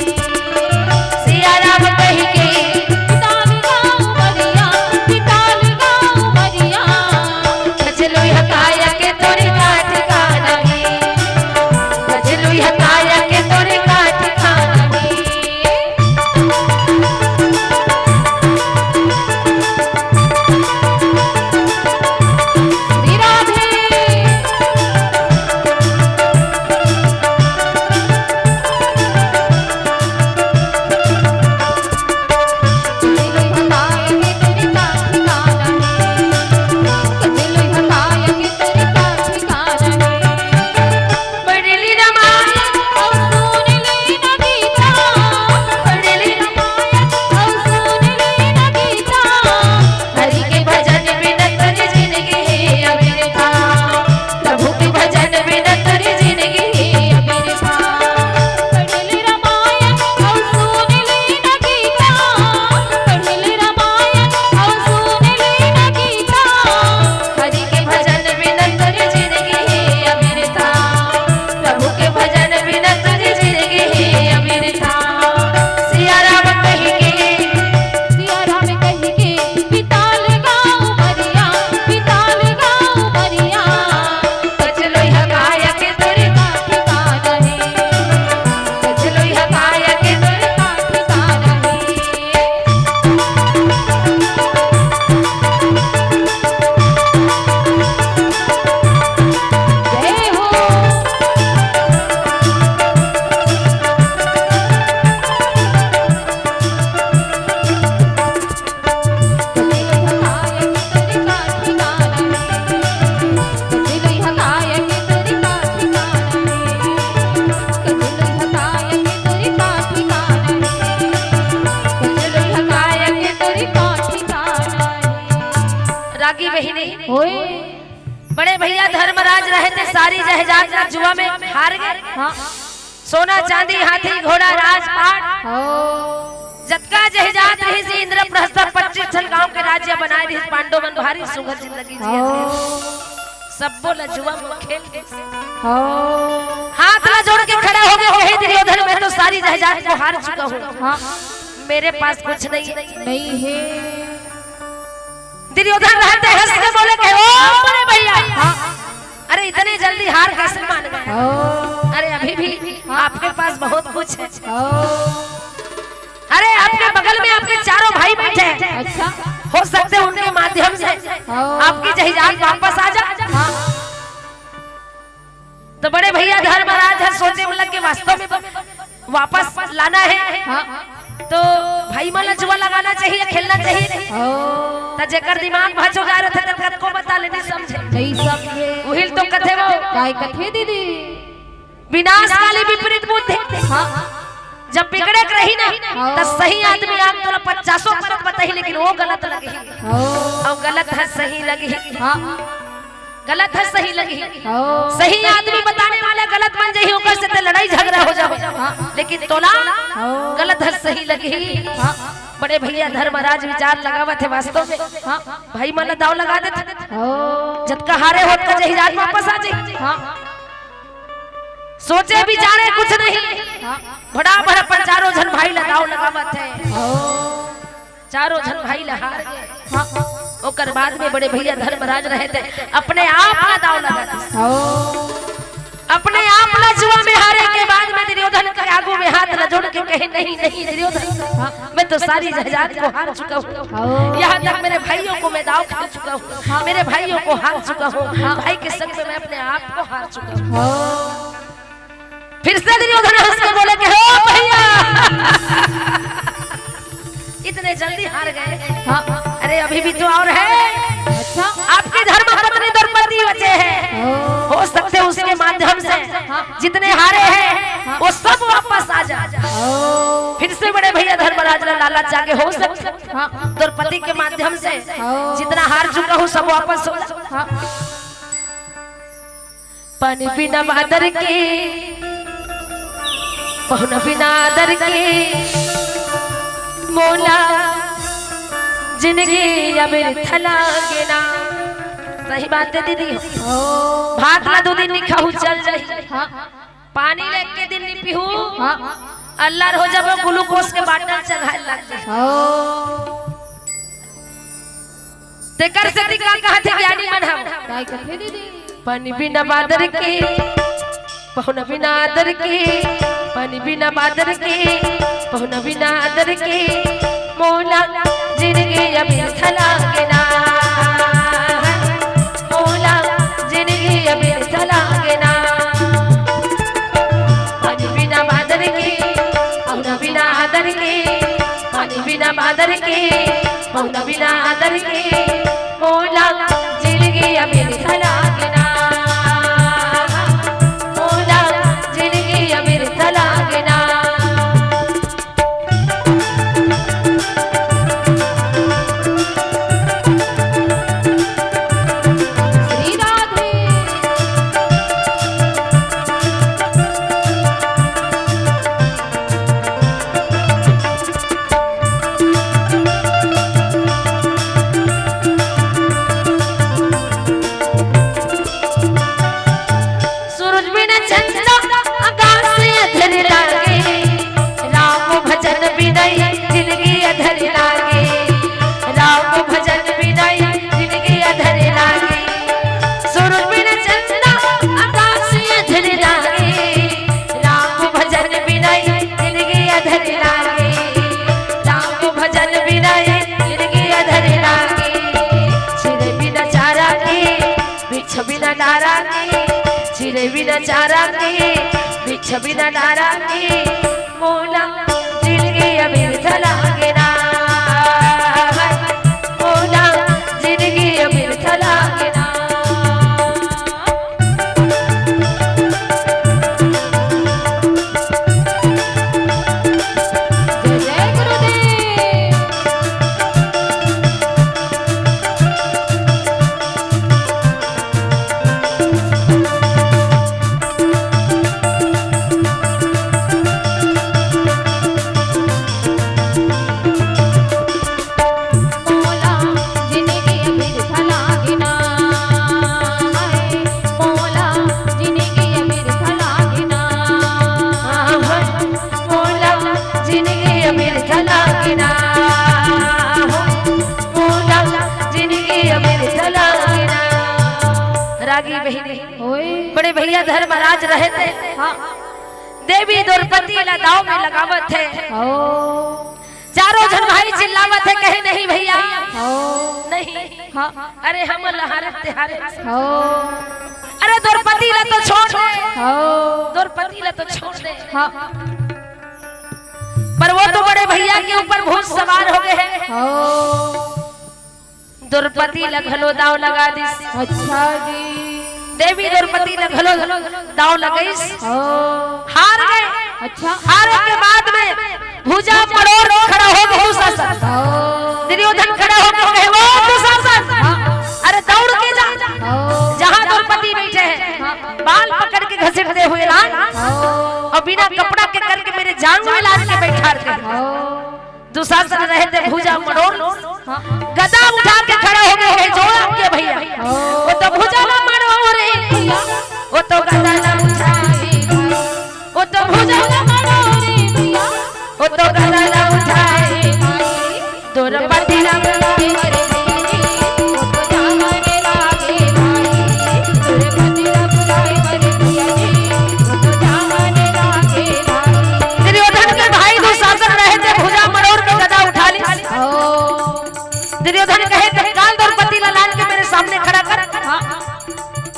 सिया राम कहि के बिता ले गाँव बलिया, बिता ले गाँव बलिया। कचलोई हकाया के तोरी का ठिकाना है, कचलोई हकाया के तोरी का ठिकाना है। बहिनी, ओए। बड़े भैया धर्मराज रहे थे, सारी जायदाद ला जुआ में हार गए। हाँ। सोना चांदी हाथी घोड़ा राजपाट, हाँ। जतका जायदाद रहिस इंद्रप्रस्थ पच्चीस ठन गांव के राज्य बनाए रहिस, पांडव मन भारी सुघर जिंदगी जिए हाँ। रहिस। सब्बो ला जुआ में खेल के हाँ। हाथ ला जोड़ के खड़ा हो गए, कहे दुर्योधन, मैं तो सारी जायदाद को हार चुका हूँ, हाँ। मेरे पास कुछ नहीं है। नहीं है। दुर्योधन रहते हंस के बोले के, "ओ बड़े भैया, हाँ। अरे इतने जल्दी हार कैसे मान गए? हाँ। अरे अभी भी हाँ। आपके पास बहुत कुछ है। हाँ। अरे आपके बगल में आपके चारों भाई बैठे हैं। अच्छा। हो सकते हैं उनके माध्यम से हाँ। आपकी जायदाद वापस आ जाए।" हाँ। तो बड़े भैया धर्मराज ह सोचे में लग के वास्तव में वापस लाना है हाँ। तो भाई मन ला जुआ लगाना चाहिए, खेलना चाहिए। हाँ। त जेकर दिमाग भचो जा रहे थे, तेकर को बता ले, नहीं समझे। नहीं समझे। उहिल तो कथे वो। काय कथे दीदी? विनाश काली विपरीत बुद्धि। हाँ। जब बिगड़े के रही ना, हाँ। त सही आदमी आन तोला पचासों परत बताही, लेकिन वो गलत लगी। हाँ। और गलत है सही लगी। हाँ। गलत है सही लगी। हाँ। सही आदमी बताने वाला गलत बन जाही, ओकर से ते लड़ाई झगड़ा हो जाओ। हाँ। लेकिन तोला हाँ। गलत है सही लगी। हाँ। बड़े भैया धर्मराज विचार लगावत है वास्तव में। हाँ। भाई मन ला दाव लगा देते। हाँ। जतका हारे होत का जायदाद वापस आ जाए। हाँ। सोचे विचारे कुछ नहीं। हाँ। बड़ा बड़ा पंचारो झन भाई ला दाव लगावत है। हाँ। चारों झन भाई ला हार गए। हाँ। ओकर बाद में बड़े भैया धर्मराज रहे थे, अपने आप ला दाव लगा दिस। हाँ। अपने आप ला जुआ में हारे के बाद में दुर्योधन के आगू में हाथ ला जोड़ के कहे, "नहीं, नहीं दुर्योधन, हाँ। मैं तो सारी जायदाद को हार चुका हूँ। हाँ। यहाँ तक मेरे भाइयों को मैं दाव खेल चुका हूँ, हाँ। मेरे भाइयों को हार चुका हूँ, हाँ। भाई के संग में मैं अपने आप को हार चुका हूँ।" हाँ। फिर से दुर्योधन हंस के बोले कि, "हो भैया, इतने जल्दी हार गए? हाँ। अरे, अभी भी तो और है। अच्छा। आपकी धर्म पत्नी द्रौपदी बचे हैं। ओ। हो सकते हैं उसके माध्यम से हाँ। जितने हारे हैं, हाँ। वो सब वापस आ जाए।" ओ। फिर से बड़े भैया धर्मराज ला लालच जागे, हो सकते हाँ। द्रौपदी के माध्यम से हाँ। जितना हार चुका हूँ, सब वापस हो जाए। हाँ। पानी बिना बादर के, पहुना बिना आदर के, मोला जिंदगी अब बिरथा लागे ना। सही बात है दीदी। ओ। भात ला दो दिन नहीं खाहू चल जाही। हाँ। पानी ले के दिन नहीं पीहू। हाँ। अल्लार हो जाबो, ग्लूकोज के बाटल चघाए लग जाए। ओ। तेकर सेती का कहत हे ज्ञानी मन हम? काय कथे दीदी? पानी बिना बादर के, पहुना बिना आदर के, पानी बिना बादर के, पहुना बिना आदर के, मोला जिंदगी अब बिरथा लागे ना, मोला जिंदगी अब बिरथा लागे ना। पानी बिना बादर के, पहुना बिना आदर के, पानी बिना बादर के, पहुना बिना आदर के, मोला जिंदगी अब बिरथा लागे ना, मोला जिंदगी अब बिरथा लागे ना। श्री राधे। सूरज बिना चंदा आकाश अधर लागे, राम भजन बिना जिंदगी अधर लागे, राम भजन बिना जिंदगी अधर लागे। सूरज बिना चंदा आकाश अधर लागे, राम भजन बिना जिंदगी अधर लागे, राम भजन बिना जिंदगी अधर लागे। चिरई बिना चारा के, वृक्ष बिना डारा के, चिरई बिना चारा के, वृक्ष बिना डारा के, मोला जिंदगी अब बिरथा लागे ना, मोला जिंदगी अब बिरथा लागे ना। जय जय गुरुदेव। बहिनी। ओए। बड़े भैया धर्मराज रहे थे। हाँ। देवी द्रौपदी ला दाव में लगावत हे। ओ। चारों झन भाई चिल्लावत हे, कहे, "नहीं भैया, ओ। नहीं।" हाँ। "अरे हम लहारे तिहारे।" ओ। "अरे द्रौपदी ला तो छोड़ दे।" ओ। "द्रौपदी ला तो छोड़ दे।" हाँ। पर वो तो बड़े भैया के ऊपर भूत सवार हो गए हैं। ओ। द्रौपदी ला घलो दाव लगा दिस। अच्छा जी। देवी द्रौपदी ला घलो दाव लगाइस। ओ। हार गए। अच्छा। हारे के बाद में भुजा मरोर के खड़ा हो गे दुशासन। ओ। दुर्योधन खड़ा होके कहे, "वो दुशासन, हाँ। अरे दौड़ के जा, ओ। जहाँ द्रौपदी बैठे हैं, हाँ। बाल पकड़ के घसीटते हुए ला, ओ। और बिना कपड़ा के करके मेरे जांग में लाद के बैठा दे।" ओ। दुशासन रहे थे भुजा मरोर, हाँ। गदा उठा के खड़ा हो गए, "जोर आपके भैया।" ओ। "वो तो भुजा ना मरोर रे भैया, वो तो गदा ना उठाए, वो तो भुजा ना मरोर रे भैया, वो तो गदा ना उठाए, द्रौपदी ना बुलाए रे भैया जी, वो तो जाने लागे भाई, द्रौपदी ना बुलाए रे भैया जी, वो तो जाने लागे भाई।" दुर्योधन के भाई दुशासन रहे थे भुजा मरोर के गदा उठा ली। ओ। दुर्योधन कहे, "तत्काल द्रौपदी ला लान के मेरे सामने खड़ा कर।" हाँ।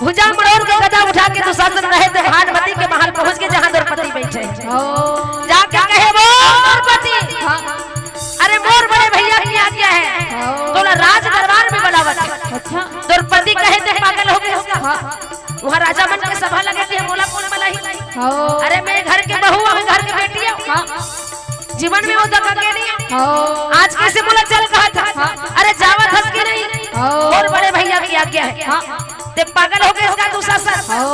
भुजा मरोर के गदा उठा के दुशासन रहे थे भानमती के महल पहुंच के, जहां द्रौपदी बैठे हैं। ओ। जाके कहे, "वो द्रौपदी, हाँ। अरे मोर बड़े भैया की आज्ञा है, ओ। तोला राज दरबार में बुलावत है।" अच्छा। द्रौपदी कहे, "ते पागल हो गए हो का?" हाँ। वहाँ राजा मन के सभा लगे थे, मोला कौन बुलाही? ओ। अरे मैं घर के बहू, हम घर के बेटी हूँ। हाँ। जीवन में वो दगा के नहीं है। ओ। आज कैसे मोला चल कहा था? हाँ। अरे जावत हस कि नहीं? ओ। मोर बड़े भैया की आज्ञा है। हाँ। ते पागल हो गए इसका दुशासन। ओ।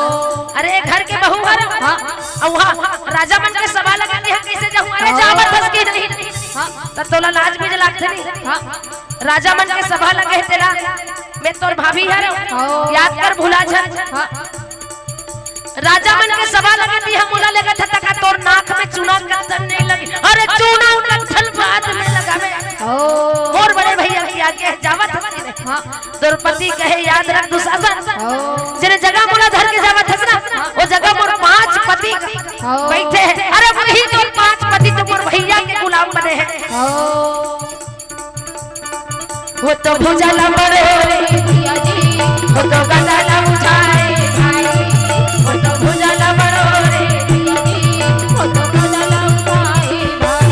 अरे घर के बहू हर। हाँ। और वहाँ राजा मन के सभा लगा के हम कैसे जाऊँ? अरे ओ। जावत हस कि नहीं? हाँ। तो तोला लाज भी लागथे नहीं। हाँ। राजा मन के सभा लगे तेला, मैं तोर भाभी हर। ओ। याद कर भुला झन। हाँ। राजा मन के सभा लगे थे, हम मोला लेगत हस तका तोर नाक में चूना कत्थन नहीं लगी। अरे चूना कत्थन बाद में लगावे। ओ। मोर बड़े भैया की आज्ञा है, जावत हस कि नहीं? हाँ। द्रौपदी कहे, "याद रख दुशासन, ओ। जेने जगह मोला धर के जावत हस ना, वो जगह मोर पांच पति ओ। बैठे हैं। अरे वही तो पांच पति तो मोर भैया के गुलाम बने हैं।" ओ। वो तो भुजा ला मरोर रे भैया जी, वो तो गदा ला उठाए भाई, वो तो भुजा ला मरोर रे भैया जी, वो तो गदा ला उठाए भाई,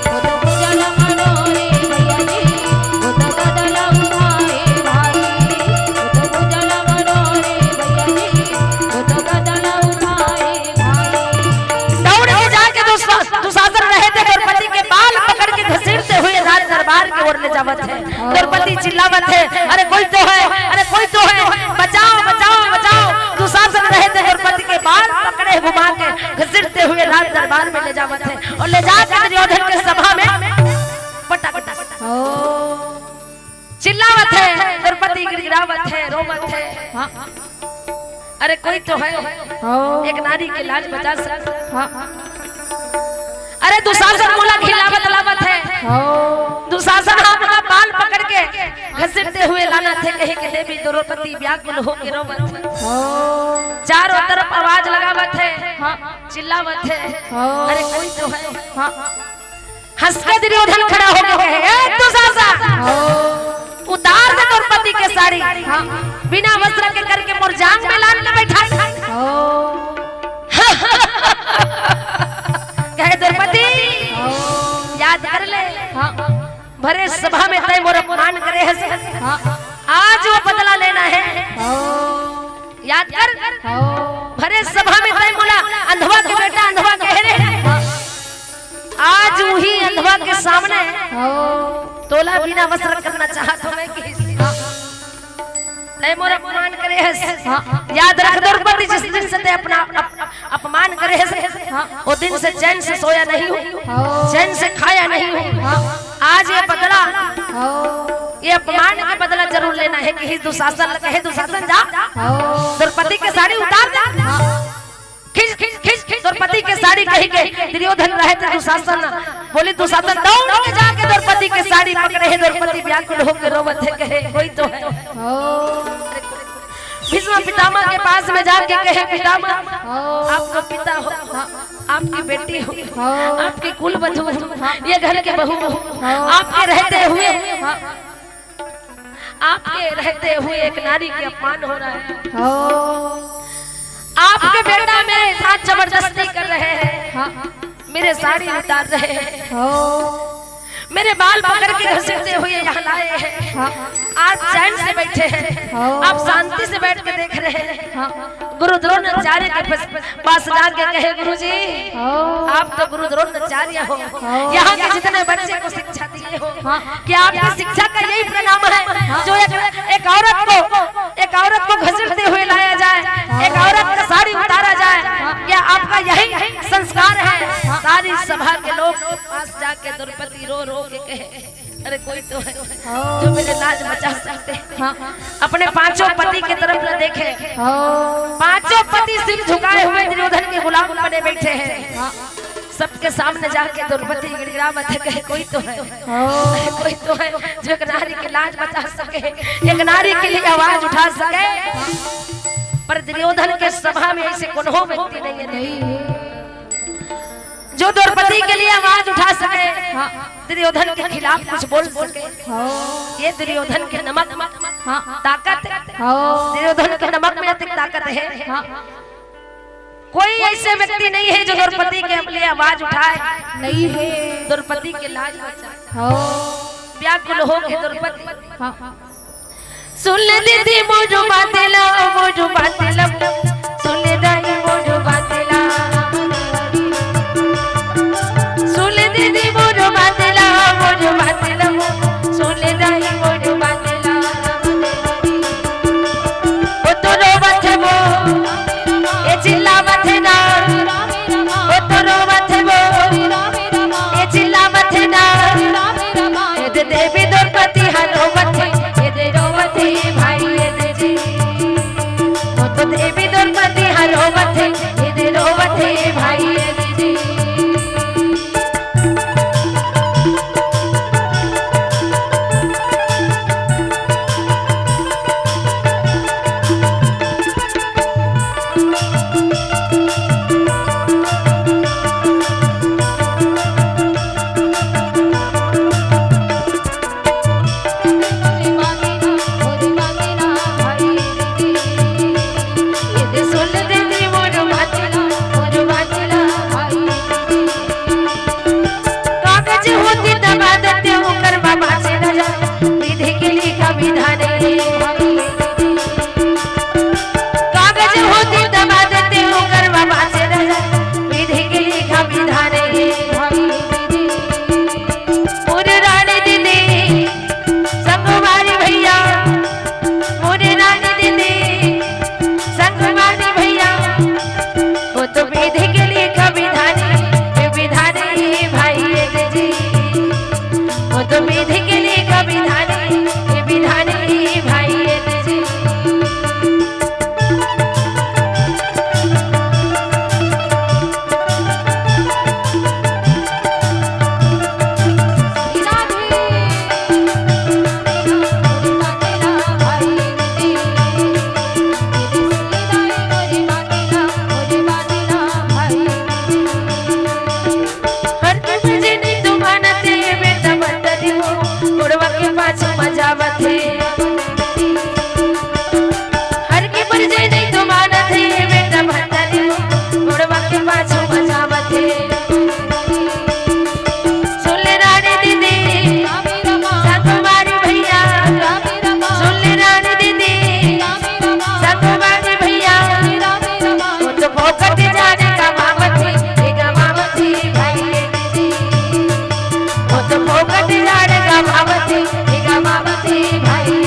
वो तो भुजा ला मरोर रे भैया जी, वो तो गदा ला उठाए भाई, वो तो भुजा ला मरोर रे भैया जी, वो तो गदा ला उठाए भाई। दौड़ के जाके दुशा-, दुशासन रहे थे द्रौपदी के बाल पकड़ के घसीटते हुए राज दरबार की ओर ले जावत है। द्रौपदी चिल्लावत है, "अरे कोई तो है, अरे कोई तो है, बचाओ, बचाओ, बचाओ।" दुशासन रहे थे द्रौपदी के बाल पकड़े घुमा के घसीटते हुए राज दरबार में ले जावत है और ले जाके दुर्योधन के सभा में पटक, पटक। ओ। चिल्लावत है, द्रौपदी गिड़गिड़ावत है, रोवत है। हाँ। अरे कोई तो है, हाँ। एक नारी के लाज बचा सकता। हाँ। अरे दुशासन मोला खिलावत लावत है। हाँ। दुशासन हा मोला बाल पकड़ के घसीटते हुए लानत हे, कहे के देवी द्रौपदी व्याकुल होके रोवत है। हाँ। चारों तरफ आवाज लगावत है, हाँ। चिल्लावत है। हाँ। अरे कोई तो है। हाँ। हंस के दुर्योधन खड़ा होके कहे, "ए दुशासन, हाँ। उतार दे तोर पति के साड़ी, हाँ। बिना वस्त्र के करके मोर जांग में लान के बैठा।" हाँ। कहे, "द्रौपदी, हाँ। याद कर ले, हाँ। भरे सभा में तय मोर अपमान करे हस, हाँ। आज वो बदला लेना है।" हाँ। याद कर, हाँ। भरे सभा में तय मोला अंधवा के बेटा अंधवा कहे रहे। हाँ। आज वही अंधवा के सामने हाँ। तोला बिना वस्त्र करना चाहत हो मैं कि हाँ। तय मोर अपमान करे हस। हाँ। याद रख द्रौपदी, जिस दिन से तय अपना अप-, अप-, अपमान करे हस, हाँ। वो दिन से चैन से सोया नहीं हूँ, हाँ। चैन से खाया नहीं हूँ। हाँ। आज ये बदला, हाँ। ये अपमान का बदला जरूर लेना है। कहे दुशासन, कहे दुशासन जा, हाँ। द्रौपदी के साड़ी उतार दे। हाँ। खींच, खींच, खींच, खींच, द्रौपदी के साड़ी कही के दुर्योधन रहे थे दुशासन। बोली दुशासन दौड़ के जाके द्रौपदी के साड़ी पकड़े है। द्रौपदी व्याकुल होके रोवत है, कहे, "कोई तो है।" हाँ। भीष्म पितामह के पास में जाके कहे, "पितामह, हाँ। आप तो पिता हो, हाँ। आपकी बेटी हो, हाँ। आपकी कुल वधू हो, हाँ। ये घर के बहू हो, हाँ। आपके रहते हुए, हाँ। आपके रहते हुए एक नारी के अपमान हो रहा है। हाँ। आपके बेटा मेरे साथ जबरदस्ती कर रहे हैं, हाँ। मेरे साड़ी उतार रहे हैं।" हाँ। मेरे बाल पकड़ के घसीटते हुए यहाँ लाए हैं। हाँ। आप चैन से बैठे हैं, हाँ। आप शांति से बैठ के देख रहे हैं। हाँ। गुरु द्रोणाचार्य के पास, पास जाके कहे, "गुरु जी, हाँ। आप तो गुरु द्रोणाचार्य हो, हाँ। यहाँ के जितने बच्चे को शिक्षा दिए हो, हाँ। क्या आपकी शिक्षा का यही परिणाम है, हाँ। जो एक, एक औरत को, एक औरत को घसीटते हुए लाया जाए, हाँ। एक औरत का साड़ी उतारा जाए, हाँ। क्या आपका यही संस्कार है?" हाँ। सारी सभा के लोग पास जाके द्रौपदी रो रो के कहे, "अरे कोई तो है हाँ। जो मेरे लाज बचा सकते हैं।" हाँ। अपने पांचों पति की तरफ न देखे, हाँ। पांचों पति सिर झुकाए हुए दुर्योधन के गुलाम बने बैठे हैं। हाँ। सबके सामने जाके द्रौपदी गिड़गिड़ा मत कहे, "कोई तो है, हाँ। कोई तो है जो एक नारी की लाज बचा सके, एक नारी के लिए आवाज उठा सके।" पर दुर्योधन के सभा में ऐसे कोनो व्यक्ति नहीं है। नहीं है। जो द्रौपदी के लिए आवाज उठा सके, हाँ। दुर्योधन के खिलाफ कुछ बोल सके। हाँ। ये दुर्योधन के नमक, हाँ। ताकत, हाँ। दुर्योधन के नमक में इतनी ताकत है। हाँ। कोई ऐसे व्यक्ति नहीं है जो द्रौपदी के लिए आवाज उठाए। नहीं है। द्रौपदी के लाज बचाए। हाँ। व्याकुल हो के द्रौपदी। हाँ। सुन ले दीदी मोर बात ला, मोर बात ला, सुन ले दाई मोर बात ला। सुन ले दीदी मोर बात ला, मोर बात ला, सुन ले दाई मोर बात ला। ओ तोरो बात वो, ए चिल्ला मत ना। ओ तोरो बात वो, ए चिल्ला मत ना। ए दे देवी द्रौपदी हरो मत, ए दे रोवत हे भाई ए दे जी। ओ तो देवी द्रौपदी हरो मत, ए दे रोवत हे भाई ए दे जी। कागज होती दबा देते ओकर बाबा से नजर, विधि के लिखा विधान हे भाई। कागज होती दबा देते ओकर बाबा से नजर, विधि के लिखा विधान हे भाई। मोर रानी दीदी, संगवारी भैया, मोर रानी दीदी, संगवारी भैया, वो तो विधि के लिखा विधान हे, विधान हे भाई ए दे जी। वो तो विधि के लिखा विधान हे, विधान हे भाई ए दे जी। हर के बजे नहीं तो मानत हे बेटा भतरी हो, बुढ़वा के पाछू मजावत हे। हर के बजे नहीं तो मानत हे बेटा भतरी हो, बुढ़वा के पाछू मजावत हे। सुन ले रानी दीदी, संगवारी भैया, सुन ले रानी दीदी, संगवारी भैया, वो तो फोकट जाने का मामत हे, ये का मामत हे भाई। ओ तो फोकट झाड़ गवावत हे, गवावत हे भाई।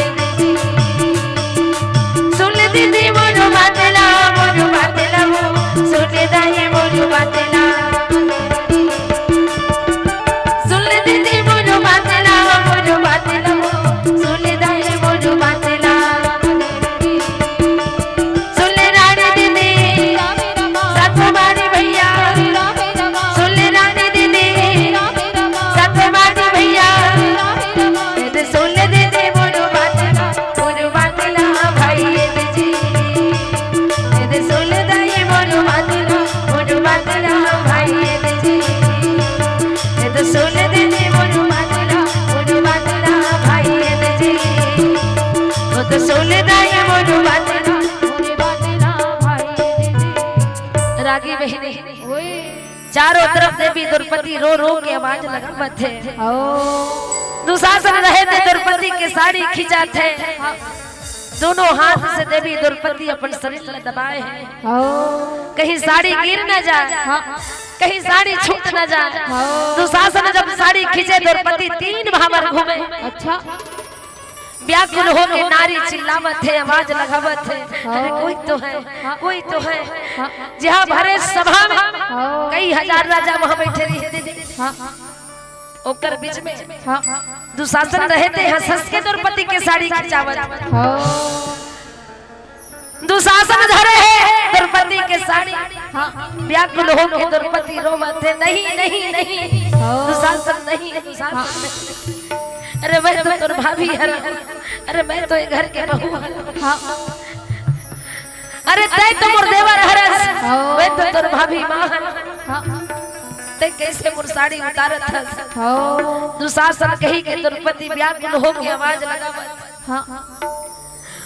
सुन दीदी मोर बात ला, मोर बात ला, सुन दाई मोर बात ला। सुन दीदी मोर बात ला, मोर बात ला, सुन दाई मोर बात ला। सुन ले रानी दीदी, संगवारी भैया, सुन ले रानी दीदी, संगवारी भैया, सुन दाई मोर बात ना, मोर बात ना भाई। रागी बहिनी, ओए। चारों तरफ देवी द्रौपदी रो रो के आवाज लगावत हे। ओ। दुशासन रहे ते द्रौपदी के साड़ी खींचत हे। हाँ। दोनों हाथ से देवी द्रौपदी अपन शरीर ला दबाए हे। हाँ। कहीं साड़ी गिर न जाए, हाँ। कहीं साड़ी छूट न जाए। हाँ। दुशासन जब साड़ी खींचे, द्रौपदी तीन भावर घूमे। अच्छा। व्याकुल होके नारी चिल्लावत हे, आवाज लगावत हे, "अरे हाँ। कोई तो है, हाँ। कोई तो है।" हाँ। जहाँ भरे सभा में हाँ। कई हजार राजा वहाँ बैठे रहे दीदी। हाँ। ओकर बीच में हाँ। दुशासन रहे ते हंस हंस के द्रौपदी के साड़ी खिंचावत। हाँ। दुशासन धरे हे द्रौपदी के साड़ी। हाँ। व्याकुल होके द्रौपदी रोवत हे, "नहीं, नहीं, नहीं।" हाँ। दुशासन नहीं, दुशासन हाँ। नहीं। "अरे मैं तो तोर भाभी हरंव, अरे मैं तो ये घर के बहू हरंव। हाँ। अरे तैं तो मोर देवर हरस, हाँ। मैं तो तोर भाभी माँ हरंव। हाँ। तैं कैसे मोर साड़ी उतारत हस?" हाँ। दुशासन कही के द्रौपदी व्याकुल होके आवाज लगावत। हाँ।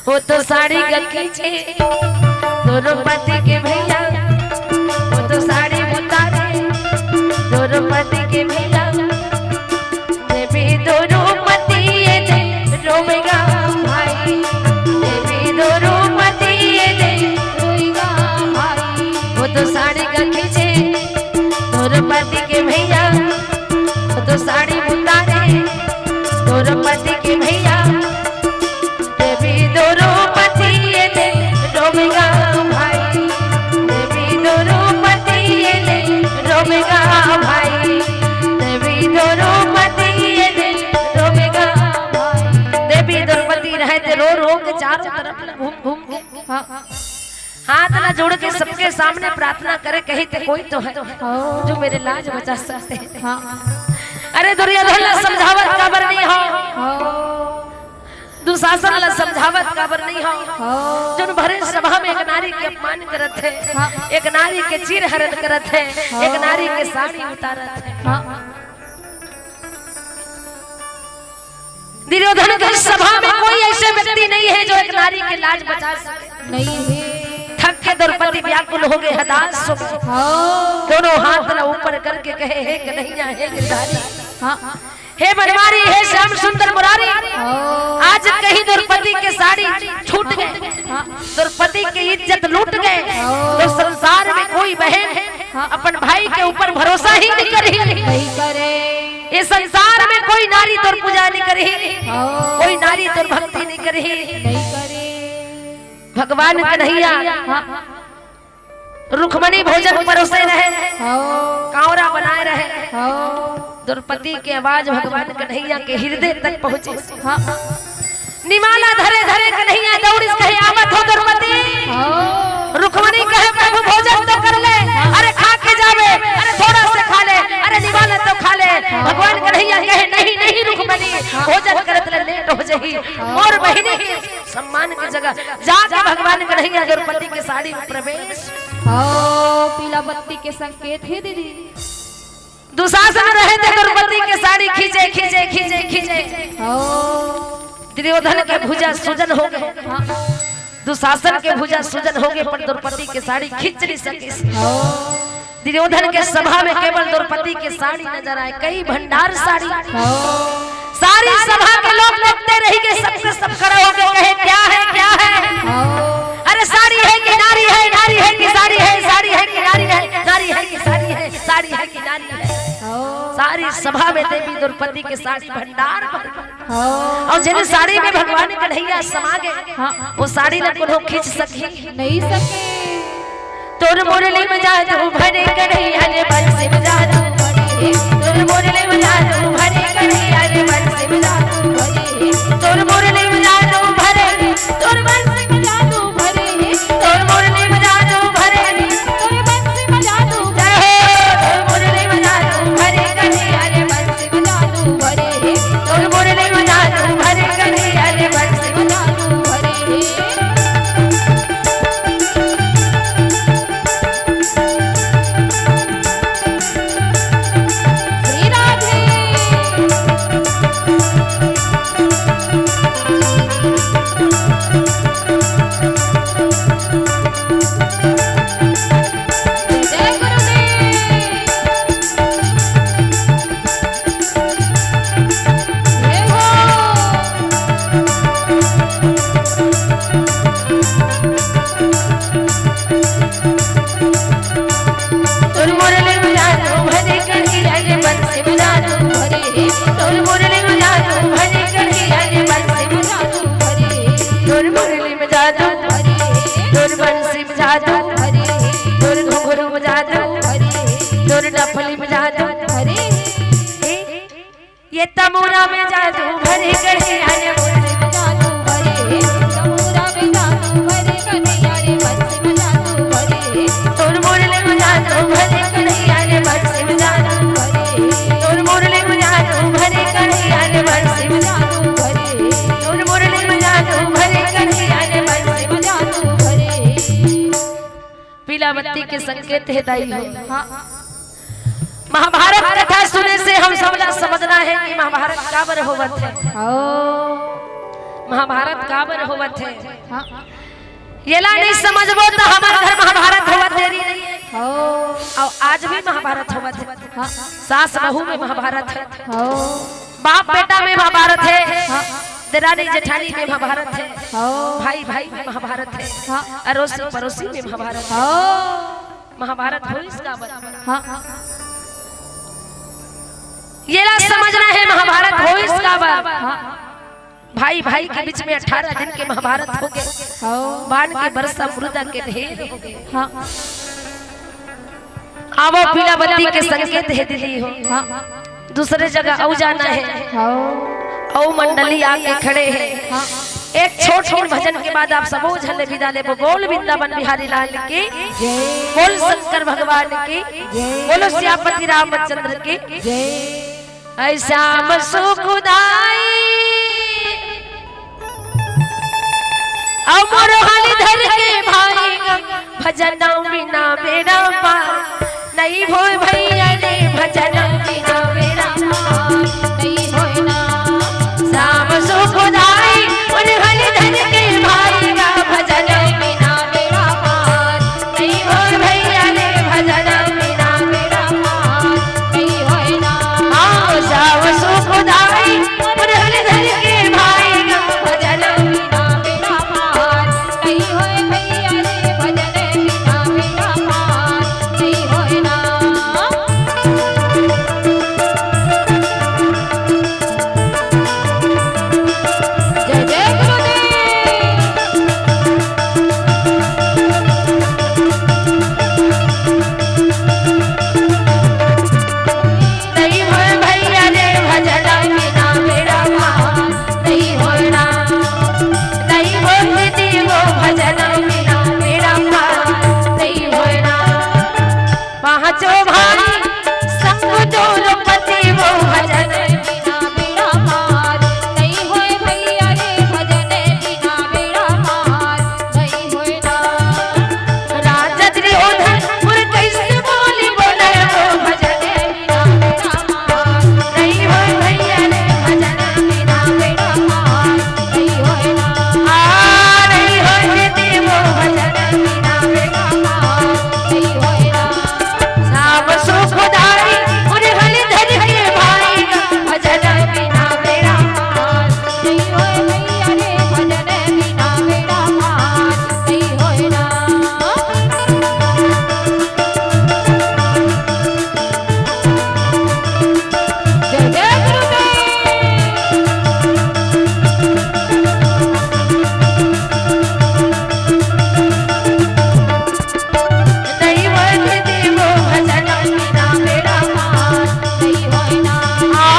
वो तो साड़ी गा खींचे द्रौपदी के भैया, वो तो साड़ी उतारे द्रौपदी के भैया। देवी द्रौपदी ये दे रोवेगा भाई, देवी द्रौपदी ये दे रोवेगा भाई। वो तो साड़ी गा खींचे द्रौपदी के भैया, वो तो साड़ी उतारे द्रौपदी के भैया। देवी द्रौपदी ये दे रोवेगा भाई, देवी द्रौपदी ये दे रोवेगा भाई, देवी द्रौपदी ये दे रोवेगा भाई। देवी द्रौपदी रहे ते रो रो के चारों तरफ घूम घूम के हाँ। हाथ ला जोड़ के सबके सामने प्रार्थना करे, कही ते कोई तो है हाँ। जो मेरे लाज बचा सकते हैं। हाँ। अरे दुर्योधन ला समझावत काबर नहीं हो? हाँ। दुशासन ला समझावत काबर नहीं हो? हाँ। जोन भरे सभा में एक नारी के अपमान करत हे, हाँ। एक नारी के चीर हरण करत हे, हाँ। एक नारी के साड़ी उतारत हे। हाँ। दुर्योधन के सभा में कोई ऐसे व्यक्ति नहीं है जो एक नारी के लाज बचा सके। नहीं है। थक के द्रौपदी व्याकुल हो गए, हताश हो गए। हाँ। दोनों हाथ ला ऊपर करके कहे, "हे कन्हैया, हे गिरधारी।" हाँ। हे बनवारी, हे श्याम सुंदर मुरारी, हाँ। आज कहीं द्रौपदी के साड़ी छूट गए, हाँ। द्रौपदी की इज्जत लूट गए, हाँ। तो संसार में कोई बहन हाँ। अपन भाई के ऊपर भरोसा ही नहीं करी। नहीं करे। ये संसार में कोई नारी तोर पूजा नहीं करी, हाँ। कोई नारी तोर भक्ति नहीं करी। नहीं करे। भगवान कन्हैया हाँ। रुक्मणी भोजन परोसे रहे, हाँ। कांवरा बनाए रहे। हाँ। द्रौपदी के आवाज भगवान कन्हैया के हृदय तक पहुंचे। हाँ। निमाला धरे धरे कन्हैया दौड़िस कहे, "आवत हों द्रौपदी।" हाँ। रुक्मणी कहे, "प्रभु भोजन तो कर ले, अरे खा के जावे, अरे थोड़ा से खा ले, अरे निमाला तो खा ले।" हाँ। भगवान कन्हैया कहे, "नहीं, नहीं रुक्मणी, हाँ। भोजन करत ले लेट हो जाही।" हाँ। मोर बहिनी के सम्मान के जगह जाके भगवान कन्हैया द्रौपदी के साड़ी में प्रवेश। हाँ, पीला बत्ती के संकेत हे दीदी। दुशासन रहे ते द्रौपदी के साड़ी खींचे, खींचे, खींचे, खींचे। हाँ। दुर्योधन के भुजा सूजन हो गए। हाँ। दुशासन के भुजा सूजन हो गए, पर द्रौपदी के साड़ी खींच नहीं सकिस। हाँ। दुर्योधन के सभा में केवल द्रौपदी के साड़ी नजर आए, कई भंडार साड़ी। हाँ। सारी सभा के लोग देखते रहि गए, सबके सब खड़ा होके कहे, "क्या है, क्या है?" हाँ। अरे साड़ी है कि नारी है, नारी है कि साड़ी है, साड़ी है कि नारी है, नारी है कि साड़ी है, साड़ी है कि नारी है। हाँ। सारी सभा में देवी द्रौपदी के साड़ी भंडार भर गए। हाँ। अउ जेन साड़ी में भगवान कन्हैया समा गए, हाँ। वो साड़ी ला कोनो खींच सके? नहीं सके। तोर मुरली में जादू भरे कन्हैया रे, बंसी में जादू भरे। तोर मुरली में जादू भरे कन्हैया रे, बंसी में जादू भरे। तोर मुरली में जादू भरे, तोर बंसी में जादू भरे। तोर मुरली में जादू भरे, तोर बंसी में जादू भरे। तोर मुरली में जादू भरे कन्हैया रे, बंसी में जादू भरे। तोर मुरली में जादू भरे कन्हैया रे, बंसी में जादू भरे। श्री राधे। जादू भरे, तोर घुंघरू में जादू भरे, तोर डफली में जादू भरे। ये तमूरा में जादू भरे, कन्हैया रे बंसी में जादू भरे, तमूरा में जादू भरे, कन्हैया रे बंसी में जादू भरे। तोर मुरली में जादू भरे, कन्हैया रे बंसी में जादू भरे। तोर मुरली में जादू भरे, कन्हैया रे बंसी में जादू भरे। तोर मुरली में जादू भरे, कन्हैया रे बंसी में जादू भरे। पीला बत्ती के संकेत हे दाई हो। हाँ। महाभारत कथा सुने से हम सब ला समझना हे कि महाभारत काबर होवत हे। हाँ। महाभारत काबर होवत हे। हाँ। येला नहीं समझबो त हमर घर महाभारत होवत हे री। हाँ। अउ आज भी महाभारत होवत हे। हाँ। सास बहू में महाभारत हे। हाँ। बाप बेटा में महाभारत हे। हाँ। देरानी जेठानी में महाभारत हे। हाँ। भाई भाई में महाभारत हे। हाँ। अड़ोसी पड़ोसी में महाभारत हे। हाँ। महाभारत होइस काबर? हाँ। येला समझना हे, महाभारत होइस काबर? हाँ। भाई भाई के बीच में अठारह दिन के महाभारत होगे। हाँ। बाण के बरसा, मुर्दा के ढेर होगे। हाँ। आवो पीला बत्ती के संकेत हे दीदी हो। हाँ। दूसरे जगह अउ जाना हे। हाँ। अउ मंडली आके खड़े हे। हाँ। एक छोट छोट भजन के बाद आप सबो झन ले बिदा लेबो। बोल वृंदावन बिहारी लाल की। जय। बोल शंकर भगवान की। जय। बोलो सियापति रामचंद्र की। जय। ऐ श्याम सुखदाई अमर हल धर के भाई ग, भजन बिना बेड़ा पार। नहीं होय भैया रे भजन बिना बेड़ा पार। नहीं होय ना। श्याम सुखदाई अमर हल धर के भाई ग, भजन बिना बेड़ा पार। नहीं होय भैया रे भजन बिना बेड़ा पार। नहीं होय ना। हाँ, श्याम सुखदाई अमर हल धर के भाई ग, भजन बिना बेड़ा पार। नहीं होय भैया रे भजन बिना बेड़ा पार। नहीं होय ना। जय जय गुरुदेव। नहीं होय भैया रे भजन बिना बेड़ा पार। नहीं होय ना। नहीं होय दीदी वो भजन बिना बेड़ा पार। नहीं होय ना। पाँचों भाई संग द्रौपदी वो भजन बिना बेड़ा पार। नहीं होय भैया रे भजन बिना बेड़ा पार। नहीं होय ना। राजा दुर्योधन मोर कैसे बोली बोले वो भजन बिना बेड़ा पार। नहीं होय भैया रे भजन बिना बेड़ा पार। नहीं होय ना। आ, नहीं होय देवो भजन बिना बेड़ा पार। नहीं होय ना। श्याम सुखदाई अमर हल धर के भाई ग, भजन बिना बेड़ा पार। नहीं होय भैया रे भजन बिना बेड़ा पार। नहीं होय ना। जय जय गुरुदेव। नहीं होय देवो भजन बिना बेड़ा पार। नहीं होय ना। आ,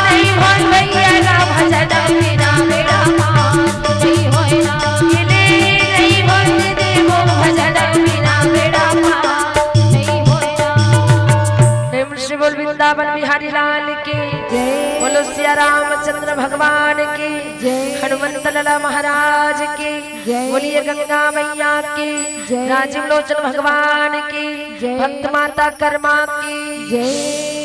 नहीं होय भैया रे भजन बिना बेड़ा पार। नहीं होय ना। ये ले, नहीं होय देवो भजन बिना बेड़ा पार। नहीं होय ना। प्रेम से बोल वृंदावन बिहारी लाल की। जय। बोलो सिया रामचंद्र भगवान की। जय। हनुमंत लाला महाराज की। जय। बोलिए गंगा मैया की। जय। राजीव लोचन भगवान की। जय। भक्त माता कर्मा की। जय।